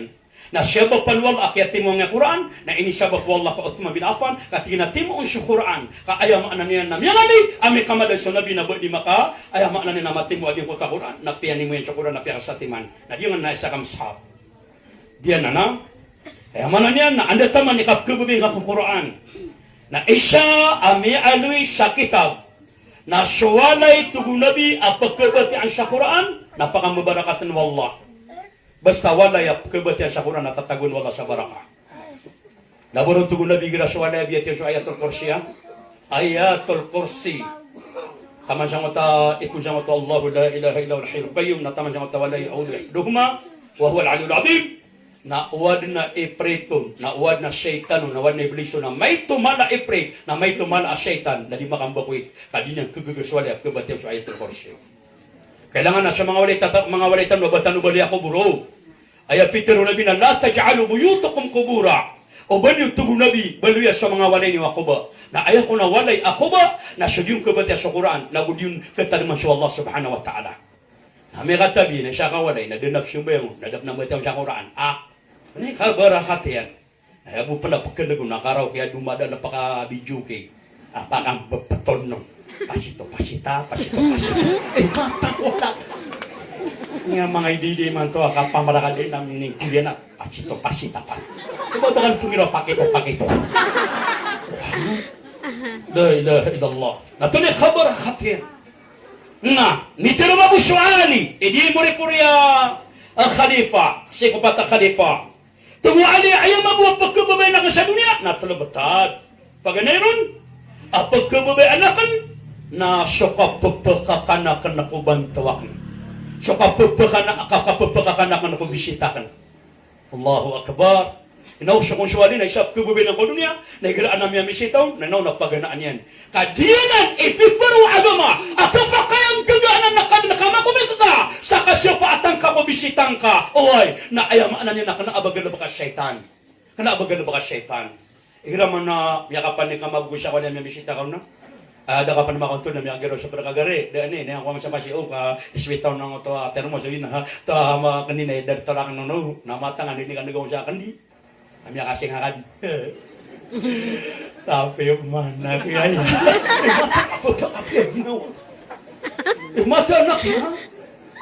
Na sabap o Allah a kiyatimoa iyan a Qur'an, na inisabap o Allah ko Uthman bin Affan, ka tig iyan a timoon so Qur'an, ka aya maana niyan na miyangali, a mikamada so Nabi na ba di maka, aya maana niyan na matimoa giyangkoto a Qur'an, na piyanimo iyan so Qur'an, na piyakasatiman. Na di nga na isa ka mushaf. Di anan a, aya maana niyan na anda taman i kapkhababayai ngka ko Qur'an. Na isa a miyaaloy sa kitab, na so walay tig o Nabi a pkhabatiyaan sa Qur'an, na pakambabarakatan o Allah. Basta walay a pkhabatiyaan sa Qur'an na tatagoan o Allah sa barakah. Na ba ron tig o Nabi igira so walay a biyatiya on so Ayatul Kursi, a? Ayatul Kursi. Taman sangkoto a ipon sangkoto a Allahu la ilaha illa huwal hayyul qayyum, na taman sangkoto a wala ya'uduhu hifdhuhuma wa huwal aliyyul azim. Na o adn a ifrit on, na o adn a shaytan on, na o adn a iblis on, na maito mala a ifrit, na maito mala a shaytan, na di makambako it, ka di niyan khagaga so walay a pkhabatiyaan so Ayatul Kursi. Kailangan a so manga walay tata-, manga walay tano a ba tano baloya a kobor. Aya pitharo o Nabi na, "La taj'alu buyutakum qubura." O ba niyo, tig o Nabi, baloya so manga walay niyo a koba. Na aya kon a walay a koba, na so di on khabatiya so Qur'an, na go di on khatarima so Allah subhanahu wa ta'ala. Na mikatabi na isa ka walay, na da a nafs o bayang on, na da a pn a batiya on sa Qur'an. A, ini kabarakat iyan. Aya bo pn a pkhalag on a karaoke a domadaan a paka-videoke. A, pakambpton on. Pasito, pasita, pasito, pasita. Eh, mata ko ta. Aya manga ide-ide imanto a kapamarakat iyan a miningkol iyan a pasito, pasita, pa. Coba ba kan pngiraw pakito, pakito. La ilaha illallah. Na antonaa i khabar a khat iyan? Na, nitero mambo so Ali, i di moripori a, a khalifa, sii ko pat a khalifa. Tig o Ali, aya mambo a pkhababayaan akn sa doniya na tlo btad. Paganay ron a pkhababayaan akn na so kapphakakan akn ko bantaw akn. So kapphakana-, ka-, kapphakakan akn ko bisita akn. Allahu Akbar. Inaw so kon so Ali na isa a pkhababayaan ko doniya, na igira a miyamisita on, na inaw na paganaan iyan. Ka giyanan i piparo o agama a kapakay angka anan na kag-, na kamakomit ka sa kasiyapaatan ka ko bisita ngka. Oway, na aya maana niyan na kna a ba galbk a shaytan. Kna a ba galbk a shaytan. Igira man a miyakapanik ka mambo sa kawali a miyamisita ka on na, a, da ka pn makaontol na miyakagiraw sa pd ka gari. Da ani, na aya ko masa pasi o ka iswitaw na oto a termos, oway na, ta ma kni na idad tolak nono, na matang a di ka nagaw sa kndi. A miyakasing a kadi. Tapi mana kaya. Eh, mata, apa ka, apa ginawa? Eh, mata anak, ha?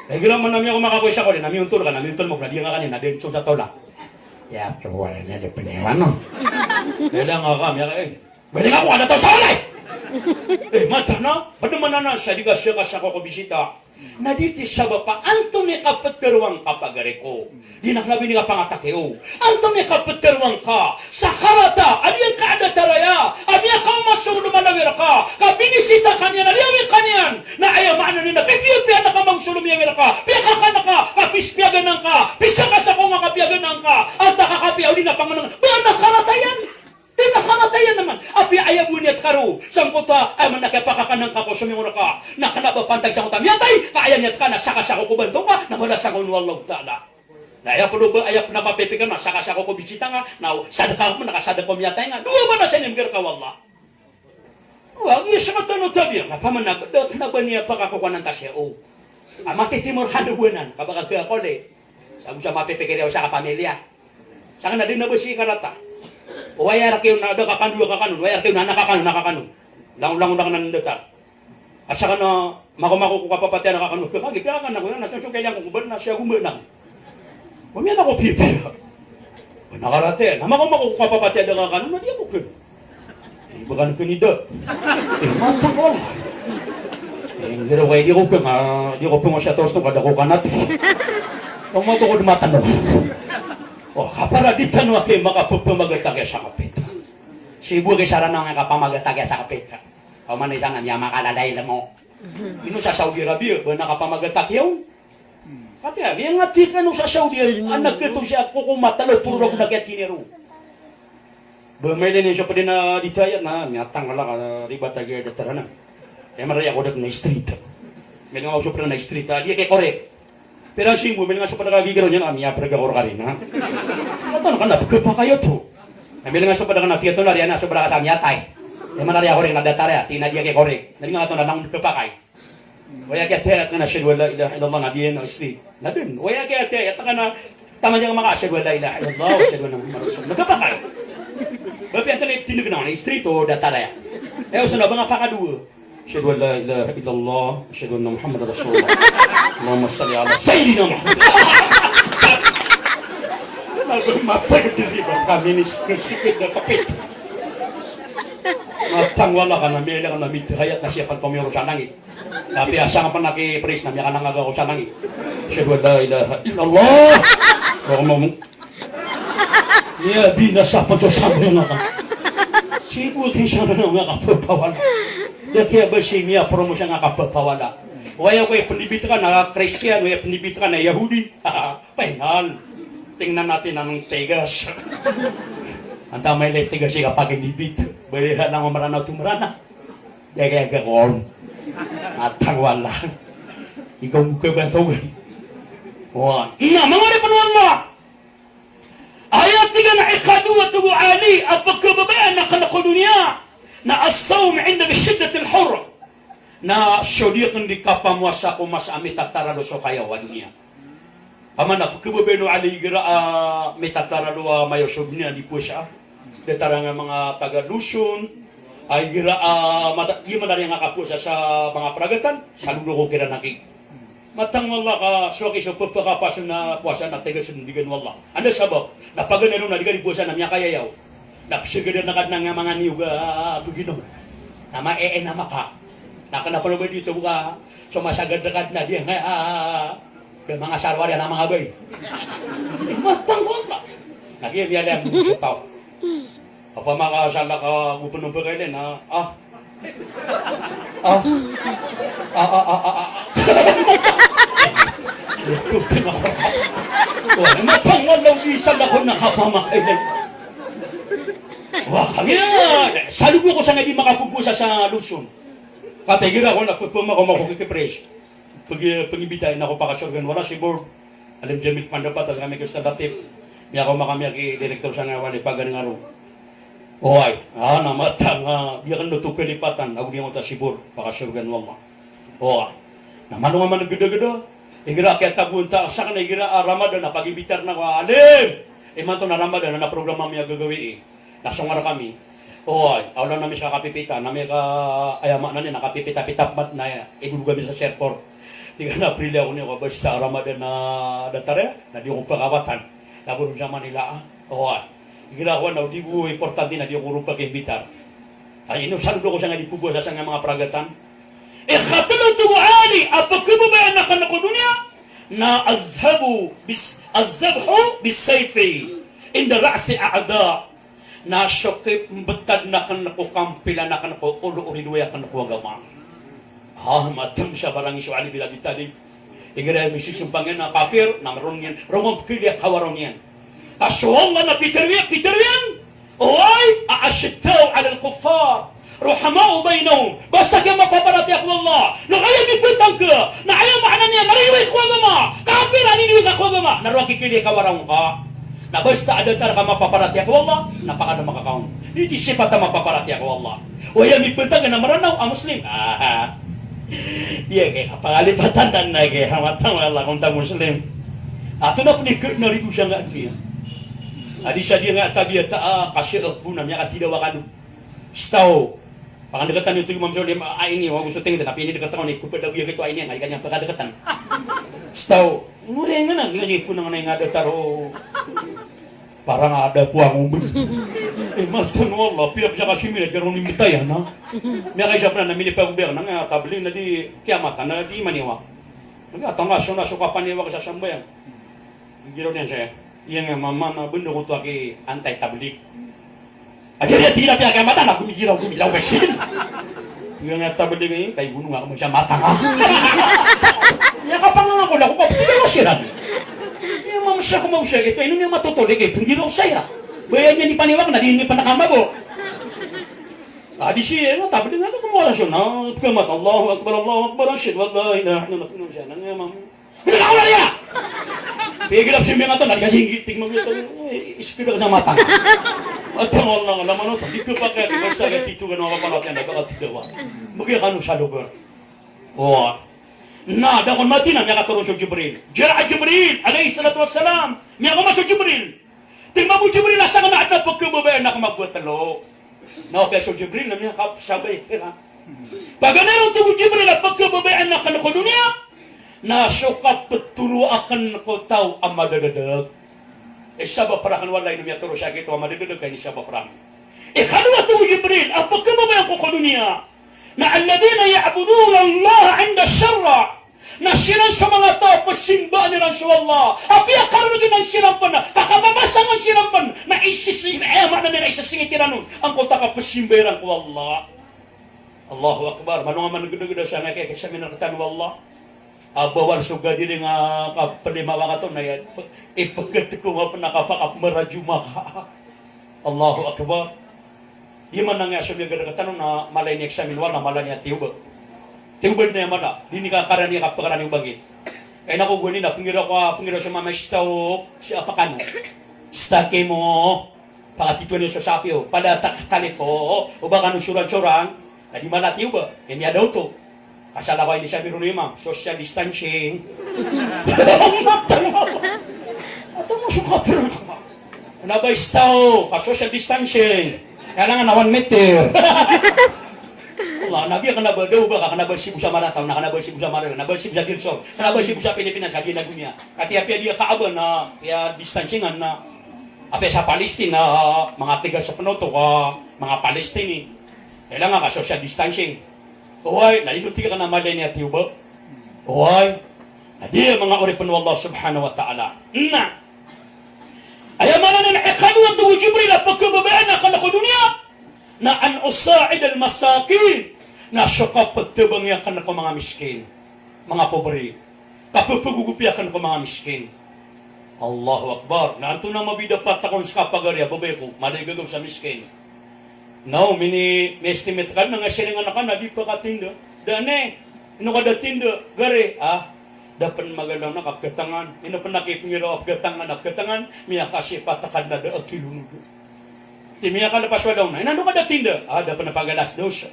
Eh, igira man a miyako makapoy sa kawali, na miyontol ka, na miyontol mo, na di nga kani, na di so sa tolak. Ya, coba ini ada penyewa, no. Beda nga kami, ya, eh. Beda nga ko ada taw sa walay. Eh, mata na, beda mana na, sa di ka siya ka sa ko bisita. Na di ti sabap a antonaa i kaptharoang ka pagari ko. Di na kna ba ini kapangataki o. Antonaa i kaptharoang ka sa karata a di angka a datar aya a miyakaoma so olo a mala a wira ka, ka binisita ka niyan a di angka niyan. Na aya maana niyan na pipiyapiya na ka mambo so olo a miyawira ka, piyakakan ka, ka pis-, piyaganan ka, pisa ka sa koma ka piyaganan ka, antaa ka kapiya odi na panganan, ba na karata iyan. Di na karata iyan man. Apiya aya bo niyat ka roo sangkoto a, aya man a kiyapakakan angka ko so miyawira ka, na kna ba pantag sangkoto a miyatay, ka aya niyat ka na sakasako ko bantaw ka, na balasan ka on o Allahu Ta'ala. Na aya pd o ba, aya pd a mapipikir na sakasako ko bisita nga, na sadka man, na kasadka ko miyatay nga, dowa ba na sa ini mgr ka o Allah. Wa, iya sa matan o tabiya, na paman na, da kna ba niyan pakakokowan antaa siya, o. A matitimor ka dowa nan, ka ba ka gakole. Sa bo sa mapipikir iyan sa kapamilya. Sakn na di na ba sii karata. O aya rk iyan na da kakanon, kakanon. O aya rk iyan na anak kakanon, anak kakanon. Langon-langon akn nan datar. A sakn na mako-mako ko kapapatay a anak kakanon. Kagit akn na ko iyan, na so, so kailangan ko ba na siya gumba na. Wa miyan ako pipiya. Ba na karata iyan. Na mako-mako ko kapapatay a anak kakanon, na di ako kn. Eh, ba kan kn i da. Eh, mantag o Allah. Eh, ngira ko, eh, di ko pn, ah, di ko pn sa taos to, kada ko kanat. Taw mato ko di matano. O, kapara di tano aki makapapamagataki sa kapita. Sii bo aki sa ranang a kapamagataki sa kapita. Kaman isa na miyamakalalaylmo. Ino sa Saudi Arabia, ba na kapamagataki on? Kati a, miyangati kano sa Saudi, anak ito siya, koko matalo, puro rago na kaya tinero. Ba mailay niyan so pd a di tayat na, miyatang wala ka ribat a giya datar anan. Aya maraya ko dak na street. Mailay nga so pd a na street, a, di aya kiyakorek. Pira singgo, mailay nga so pd a kagigiraw niyan, a, miyaprg ako rkari na. Katon ka na pkhapakay oto. Mailay nga so pd a ka na tiyato na riyan a so pd a ka sa miyatay. Aya maraya korek na datar aya, tig iyan a di aya kiyakorek. Mailay nga katon na lang pkhapakay. Waya kiyatayat ka na ashhadu an la ilaha illallah, na di na istri. Na dn. Waya kiyatayat ka na taman iyan maka ashhadu an la ilaha illallah, ashhadu anna Muhammadan Rasulullah. Na kapakay. Ba piya antonaa i tindg na istri to datar aya. Eh, osan na ba nga pakadowa. Ashhadu an la ilaha illallah, ashhadu anna Muhammadan Rasulullah. Allahumma salli ala Sayyidina Muhammad. Na ba nga pakadowa, kami ini sikit-sikit na kapit. Matang wala ka na miyailay ka na mitahayat na siya pn pamiyoros a langit. Tapi asa nga pn aki pris na miyakanangag ako sa langit. Ashhadu an la ilaha illallah. Baka mo, miyabinasa pn so sambayang akn. Sii bo aki sa ranang a kapapawala. Da kiya ba sii miyapromosi a kapapawala. Waya ko ipndibit ka na Kristiyan, waya ipndibit ka na Yahudi. Final. Tingnan natin anong tigas. Antaa mailay tigas i kapakindibit. Bali, halang o Mranaw to Mranaw. Yaga-yaga kon. Matang wala. Ikaw mo kabantogan. Wa. Na, manga oripn o Allah. Aya tig iyan a ikadowa, tig o Ali, a pkhababayaan akn ko doniya na as-sawm inda shiddatil harr. Na so di akn di kapamowasa ko masa a mitatarado so kayaw a doniya. Paman a pkhababayaan o Ali igira a mitatarado a mayaw so doniya di powasa. Datar a manga taga Luzon a igira a mata-, di man a riyan kapowasa sa manga pragatan, sa loloko kiran aki. Matang o Allah ka so aki so pphakapason a powasa na tigas on, bigan o Allah. Anda sabap? Na paganay ron na di ka di powasa na miyakayayaw. Na psagadan ka dn a manga niyog a pginaw. Na ma, e, e, na maka. Na kena polo ba di to buka. So masa gadakad na di nga, a, a, a, a. Da manga sarwari na manga bai. E, matang ko Allah. Na giya miyalang so taw. Apa maka sala ka gupenong pekailin, a, a. A. A, a, a, a, a. Wah, matang ko Allah, di sala ko na kapamakailin. Wah, kami na, salubo ko sa nga di makapupuasa sa Luzon. Kata igira ko na pepema ko mako kikipres. Pegi, pengibita ina ko pakasorgan wala si board. Alim Jamil Pandapat, sa kami ko Ustadh Latif. Miyakaoma kami aki direktor sa nga wali pagan ngaro. Oway, a, na matang, a, biya kendo to kalipatan, ago di ngota si board, pakasorgan wala. Oway. Na mano nga man gedegede. Igira kiyatagoan ta, sakn igira, a, Ramadan, a, pagimbitar na ko, a, Alim. Imanto na Ramadan, na program ami a gagawii. Na songar kami. Oway, a, wala na mi sa kapipita, na mi ka, aya maana niyan, na kapipita-pita pmat na, aya, iduduga mi sa airport. Tig iyan a prili ako niyo, ka basta Ramadan na datar iyan, na di ako pakawatan. Na borom sa Manila, a. Oway. Igira ko na, o di ko importante na di ako ron pakimbitar. Ay, ino, salubo ko sa nga di pupuasa sa nga manga pragatan. Ikatlo oto bo a ali a pekababayaan aken ko doniya, na azhabu bis-, azhabhu bisayfi inda ra'si a'da. Na so kipembetad aken ko, kampilan aken ko olo o ridoay aken ko agama. Ha, matang sa barang i so Ali bin Abi Talib. Igira misisempang iyan a kapir, na ron iyan, ron pekili a kawaron iyan. Ka so Allah na pitharo iyan, pitharo iyan. Oway, a ashidda'u 'alal kuffar, ruhama'u bainahum. Basta kiya mapaparatiyaya ko Allah, na aya mipetang ka, na aya maana niyan, na ridoay ko agama, kapir a ridoay ko agama, na ron kikili a kawaron ka. Na basta a datar ka mapaparatiyaya ko Allah, na pakadama ka kaon. Di ti sipat a mapaparatiyaya ko Allah. Aya mipetang ka na Maranaw a Muslim. Aha. Iya, kay kapangalipatan tano na kay, ha, matang o Allah, kon ta Muslim. Ato na pn i kd na rido sa nga doniya. Adi sa di nga tabiya ta, a, kasi, a, bo na miyakatidawa kano. Staw. Pakadekatan iyo to Imam Salim, a, ini, wa gusto tingin, tapi ini dekat ako, ni kupad ako iya kito, a, ini, nga, ikan yang pakadekatan. Staw. Muringan na, kasi kunang na yung ada taro. Parang ada ko ang umri. E, matang o Allah, piyapsaka si Mira, pero ni mitaya na. Miyakaisa pn na, minipagobek na, nga, tabling na di, kiyamatan na di maniwak. Nga, tanga, so na, so kapaniwak sa sambayang. Giraw niyan saya. Iya nga, mama, na bendo ko to aki anti-tablig. Adi, adi, adi, adi, adi, mata na gumigiraw, gumigiraw ka sin. Iya nga tablig ini, kay gunong ako mo siya mata nga. Iya ka pangangako na ko, kapag tinaw siran. Iya, mamsa ko, mamsa, ito, ino niya matotol, ito, ito, giraw saya. Baya niya di paniwak na, di niya panakamago. Adi si, iya nga tablig nga, ako mo, rasyonal, kamat, Allahu Akbar, Allahu Akbar, ashhadu an la ilaha illallah, ashhadu anna Muhammadan Rasulullah. Pinakaw na niya! Pigil ako si Ming ato, nari kasi tig mo ito, eh, ispira ka sa mata. At ang Allah, alam ano, di ko pa kaya, di ko sa kaya, tito ka na mapapalatian, na baka tigawa. Magkaya ka no sa lugar. Oh. Na, da kon Madina, miyakatoron so Jibril. Jaa Jibril, alayhi salatu wassalam. Miyakaoma so Jibril. Tig mambo o Jibril a sakn na adn a pkhababayaan akn mambo a tlo. Na o kaya so Jibril na miyakapsabay, ha? Paganay ron, tig o Jibril, a pkhababayaan akn ko doniya na so kapthoro akn ko taw a madadadag. Isabap rakn walay na miyatoro sa gito a madadadag ka inisabap rakn. Ikadowa, tig o Jibril, a pkhababayaan ko ko doniya na alladhina ya'buduna Allah 'inda sharra. Na siran so manga taw a psimbaan iran so Allah. Apiya kargn iran siran pn, ka kapapasang iran siran pn, na isisi-, eh, maana niyan na isisingit iran on angkoto a kapsimba iran ko Allah. Allahu Akbar. Mano nga man gdgda sa nga kaya kisaminar ktan o Allah. A bawal so gadiring a kaplima wakato na iya, ipgtko nga pn a kapakapmrajuma ka. Allahu Akbar. Di man na nga so miyagad rktano na mala i niya examine wala, mala niya tiyuba. Tiyuba na iya mala. Di niyan kakarani, kapakarani o bangkit. Kaya na ko gowani na pnggiraw ko, pnggiraw so mama, istaw, si apa kano. Istaki mo. Pakatitwan iyo so sapi o. Pada takhtalifu. O ba kano sorang-sorang. Na di mala tiyuba. Aya miyada oto. Asal ako ini sabi ron o imam, social distancing. Ato mo so kapir. Kna ba istaw, ka social distancing. Kailangan na one meter. Allah, na giya kna ba daw ba ka, kna ba sibo sa marataw, na kna ba sibo sa marataw, kna ba sibo sa gilsol, kna ba sibo sa Pilipinas, sa gina dunya. Kati apiya diya Kaaba na, apiya distancing na, apiya sa Palestine na, manga tiga sa pnoto ka, manga Palestine. Kailangan ka social distancing. Oway, na ino tig ka na malay niyan tiyoba. Oway, na di manga oripn o Allah subhanahu wa ta'ala. Na aya maana niyan, ikadwa tig o Jibril a pkhababayaan akn ko doniya na an usa'idal masakin, na so kaptbang akn ko manga miskin, manga pobre, kapphgogopi akn ko manga miskin. Allahu Akbar. Na antonaa mabida pat akn sa kapagari a babay ko, mada i gagaw sa miskin. Naw, mini, mi-estimate ka na nga siringan ka na di pkatinda. Da ni, ino ka da tinda, gari, ah, da pn magalaw na kapgatangan. Ino pn na kipngiraw a pgatangan, a pgatangan, miyakasipat ka na da a kilo nodo. Ti miyakalpas wadaw na, ino ka da tinda, ah, da pn pagalas dos.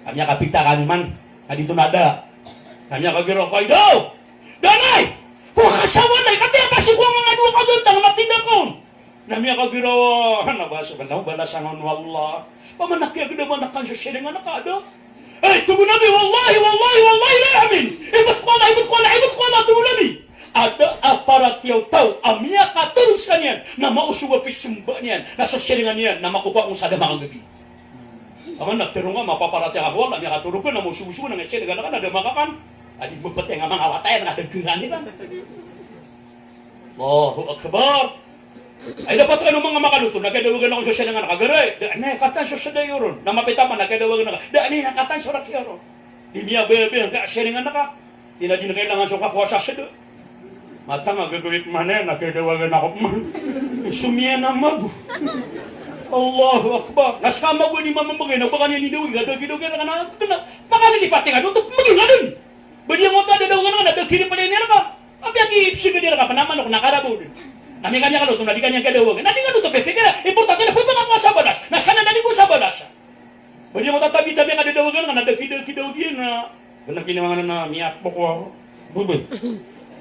Ah, miyakapita kami man, na di to na da. Na miyakagiraw ka, idaw! Da ni! Ko kasawalay, kati a pasi ko nga nga dowa ka dontang na tinda kon. Na miyakagiraw, na basa, balaw, balasan o Allah. Paman a kiyagdama na kan so siringan ka da. Eh, tig o Nabi, wallahi, wallahi, wallahi, la ya'min. Ibt ko Allah, ibt ko Allah, ibt ko Allah, tig o Nabi. Ada a paratiyaya o taw a miyakatorog skaniyan na maosog a pismba niyan, na so siringan iyan na makokowa kon sa da makagabi. Paman a tharoa nga, mapaparatiyaya ka ko Allah, miyakatorog ka na maosog-osog na nga siringan ka na da makakan. Adi bptay nga manga wata iyan na da giraw iran. Allahu Akbar. Ay, dapat kano manga makaloto, na kadawagan ako so siringan ka, gari. Da ni, katan so sda iyo ron. Na mapita man, na kadawagan ka, da ni, na katan so rk iyo ron. Di miyabayabaya ka siringan ka. Di na di na kailangan so kakowa sa sda. Matang a gagawii pman iyan, na kadawagan ako pman. So miyanamago. Allahu Akbar. Na ska mago di mamamagay, na baka niyan idawag, da kidawag na ka na, kna, baka niyan ipati ka, da oto pmagay nga dn. Ba di angkoto a dadawagan ka na da kiri pn iyan ka. Apiya ki psig iyan ka pn a manok na karabaw dn. Na miyakaniyan kaloto na di ka niyan kadawagan. Na di nga oto pipikira. Importante na pphakakowa sa balas. Na ska na da di ko sa balas. Ba di angkoto a tabi-tabi ka dadawagan ka na da kida-kidawag iyan na. Kna kiniwangan na miyakbok wa. Bubay.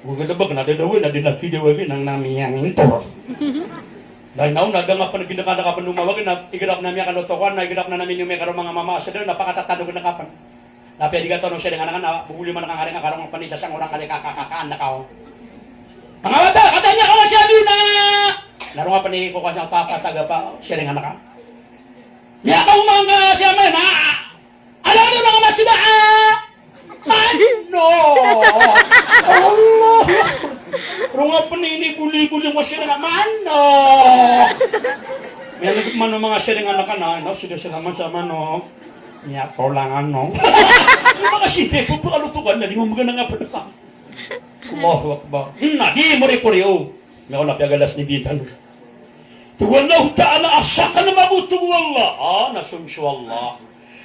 Bubay da bak na dadawagan na di na kidawag iyan na miyangintor. Da inaw na da nga pn kida ka da ka pn omawag na igira pn a miyakaloto ka na igira pn a miyakaoma ka roo manga mama a sda na pakatatanog na ka pn. Na apiya di ka tano siringan ka na, bogoli man ka ngarin ka karong pn i sasang orang kali ka, ka, ka, ka, anak ka o. Manga wata, katan iyan ka wasi a di na. Na roo nga pn i kokowa sa papa taga pa siringan ka. Miyakaoma nga siya man, na. Ala, ala, manga masiba, ah. Manok. Allah. Roo nga pn iniboli-boli ko siringan, manok. Miyaneg man o manga siringan ka na, na, sida sila man sa manok. Nya, tolangan, no? Di makasipay, pphakaloto ka na, di mo maganang a pd ka. Allahu Akbar. Hmm, na, di mo ri poriyo. Nya, wala piyagalas ni bintan. Tig o Allahu Ta'ala a sakn mambo, tig o Allah. Ah, na so, so Allah.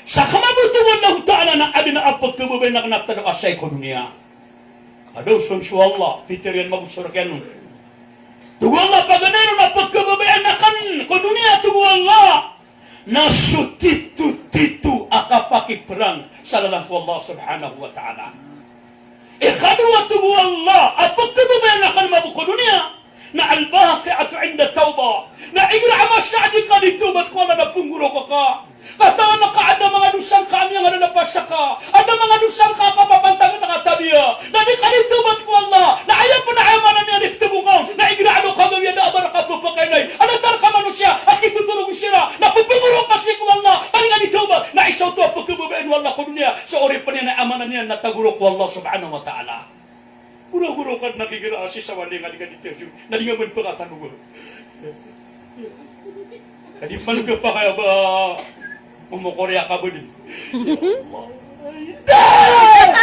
Sakn mambo, tig o Allahu Ta'ala, na adn a pkhababayaan akn a tano a sa iko doniya. Adaw so, so Allah, pitharo iyan mambo so rk iyan on. Tig o Allah, paganay ron a pkhababayaan akn ko doniya, tig o Allah, na so tito-tito a kapakiprang sa lalan ko Allah subhanahu wa ta'ala. Ikadowa, tig o Allah, a pkhababayaan akn mambo ko doniya, na al-baqi'atu 'inda tawbah. Na igira a masa a di ka di tawbat ko Allah na pnggorok ka. Katawan ka a da manga dosa ngka a miyangalalapas ka. A da manga dosa ngka a kapapantag na ka tabiya. Na di ka di tawbat ko Allah. Na aya pn a aya maana niyan i ptbong ka on. Na igira a da kagawiya da a ba rka pphakailay. A datar ka manosiya a kitotorog sira. Na pnggorok ka sii ko Allah. Ka di ka di tawbat. Na isa oto a pkhababayaan o Allah ko doniya. So oripn iyan a aya maana niyan na tagorok o Allah subhanahu wa ta'ala. Goro-goro ka dn a kigira a sii sa wali nga di ka di tiyarjon. Na di nga man pkatanoga. Ka di man ka pakay a ba momokori a kabadi. Ya Allah.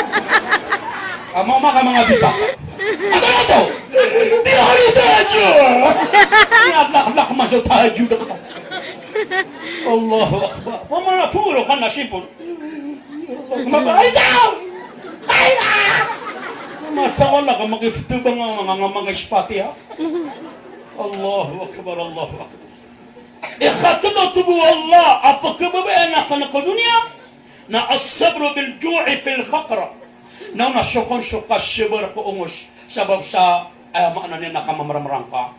Kama maka manga bipak. Ato na to. Di ka di tiyarjon. Di aklak-aklak man so tiyarjon ka. Allahu Akbar. Mama na puro ka na simpon. Mabay daw! Ay, ah! Mata wala ka makiptbang a manga, manga, manga spati, ha? Allahu Akbar, Allahu Akbar. Ikatlo, tig o Allah, a pkhababayaan akn ko doniya, na as-sabru bil ju'i fil faqr. Na ona so kon so kasabar ko ongos, sabap sa, eh, maana niyan na kamamramram ka.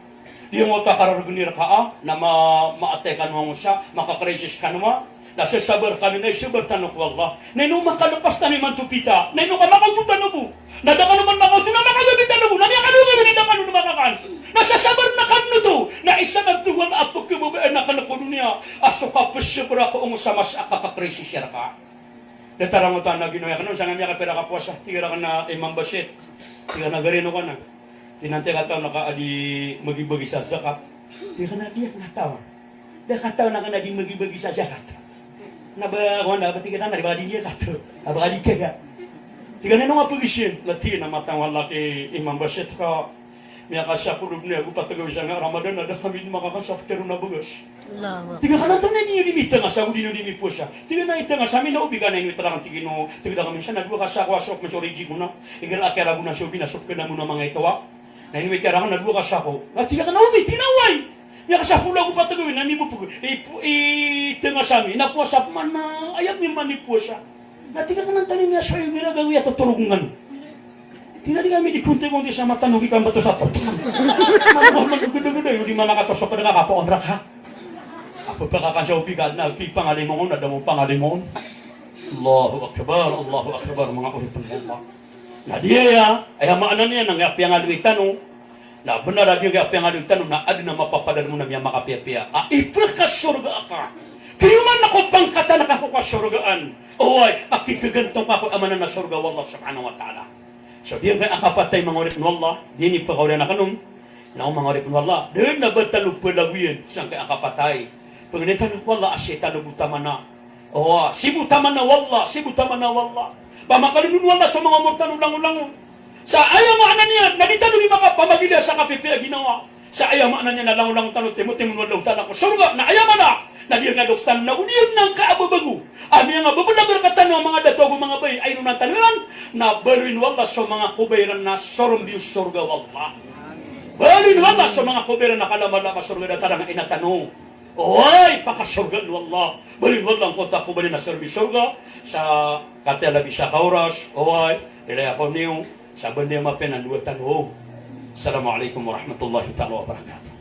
Di ngka oto a karargn i rka a, na ma-, maatay kano a ngosa, makakrisis kano a, na sasabar kano, na isabar tano ko Allah. Na ino makalpas tano imanto pita, na ino ka makaoto tano bo. Na da kano man makaoto, na makagabi tano bo, na miyakadogami na da kano na makakaan. Na sasabar na kano oto, na isa na tuwan a pkhababayaan akn ko doniya, a so kapsabar ko Sa masa a kapakrisis iyan rka. Datar angkoto a ginawa akn on, sangkaya miyakapira ka powasa. Tig iyan rakn a Imam Basit. Tig iyan a gari no ka na. Tig iyan a tig a taw na ka a di magibagi sa zakat. Tig iyan a di akn katawan. Di akn katawan akn a di magibagi sa zakat. Na ba, kawan, na ba tig iyan a di ba di niyan kato. Na ba di kaga. Tig iyan a ino nga pagis iyan. Na tig iyan a matang o Allah ki Imam Basit ka. Miyakasapolo dn iyan ago pat a gawii sangkai a Ramadan, na da kami dn makakasapolo na bagas. Allahu Akbar. Tig iyan a kna antonaa i di niyo di mitanga sa, ago di niyo di mipowasa. Tig iyan a itanga sa ami na obi ka na ino itara akn, tig iyan, o, tig iyan a kami sa na dowa ka sako a sop, man so riji ko na. Igira a kiyaragonan so obi na sop ka na mona manga ito a. Na ino itara akn na dowa ka sako. Na tig iyan a kna obi, tig iyan a oway. Miyakasapolo ago pat a gawii na mibopog. I, itanga sa ami na powasa pman na aya mi man ipowasa. Na tig iyan a kna antonaa i miyasowa iyo igira gawii a totorog ngka. Tig iyan a di kami di konti-konti sa mata no, di kami bato sa toto. Mano ka man gdagda iyo di manakato sa pd ka kapoon rka. Apa pakakan sa obi ka na di pangalimoon, na da mo pangalimoon. Allahu Akbar, Allahu Akbar, manga oripn o Allah. Na di aya, aya maana niyan na aya piyangaloy tano. Na bnar a di nga piyangaloy tano na adn a mapapadalm on a miyamakapiyapiya a ipkasorga ka. Kiyoman ako pangkatan ka ko kasorgaan. Oway, a kikagantong ka ko a maana na sorga o Allah subhanahu wa ta'ala. So di nga a kapatay, manga oripn o Allah, di niyan pkaoriyan akn on. Na o manga oripn o Allah, da dn a ba tano palagoyan sangkai a kapatay. Pangnin tano ko Allah a sii tano bo tamana. Oway, sii bo tamana o Allah, sii bo tamana o Allah. Ba makalolon o Allah so manga omor tano langolangon. Sa aya maana niyan na di tano di makapamagilaya sa kapipiya a ginawa. Sa aya maana niyan na langolangon tano, timotimon o Allahu Ta'ala ko sorga. Na aya maana na di nga doks tano na go di nga ngka a babago. A miyangabablag rktano a manga dato ago manga bai a inonan tano iran, na baloyin o Allah so manga kobay iran na sorombi o sorga o Allah. Baloyin o Allah so manga kobay iran na kalamalama sorga, datar angkai a ina tano. Oway, pakasorgaan o Allah. Baloyin o Allah angkoto a kobay na sorombi o sorga. Sa kataya labi sa kaoras, oway, ilaya ko niyo sa bandi a mapiya na dowa tano. Assalamu alaikum warahmatullahi ta'ala wabarakatuh.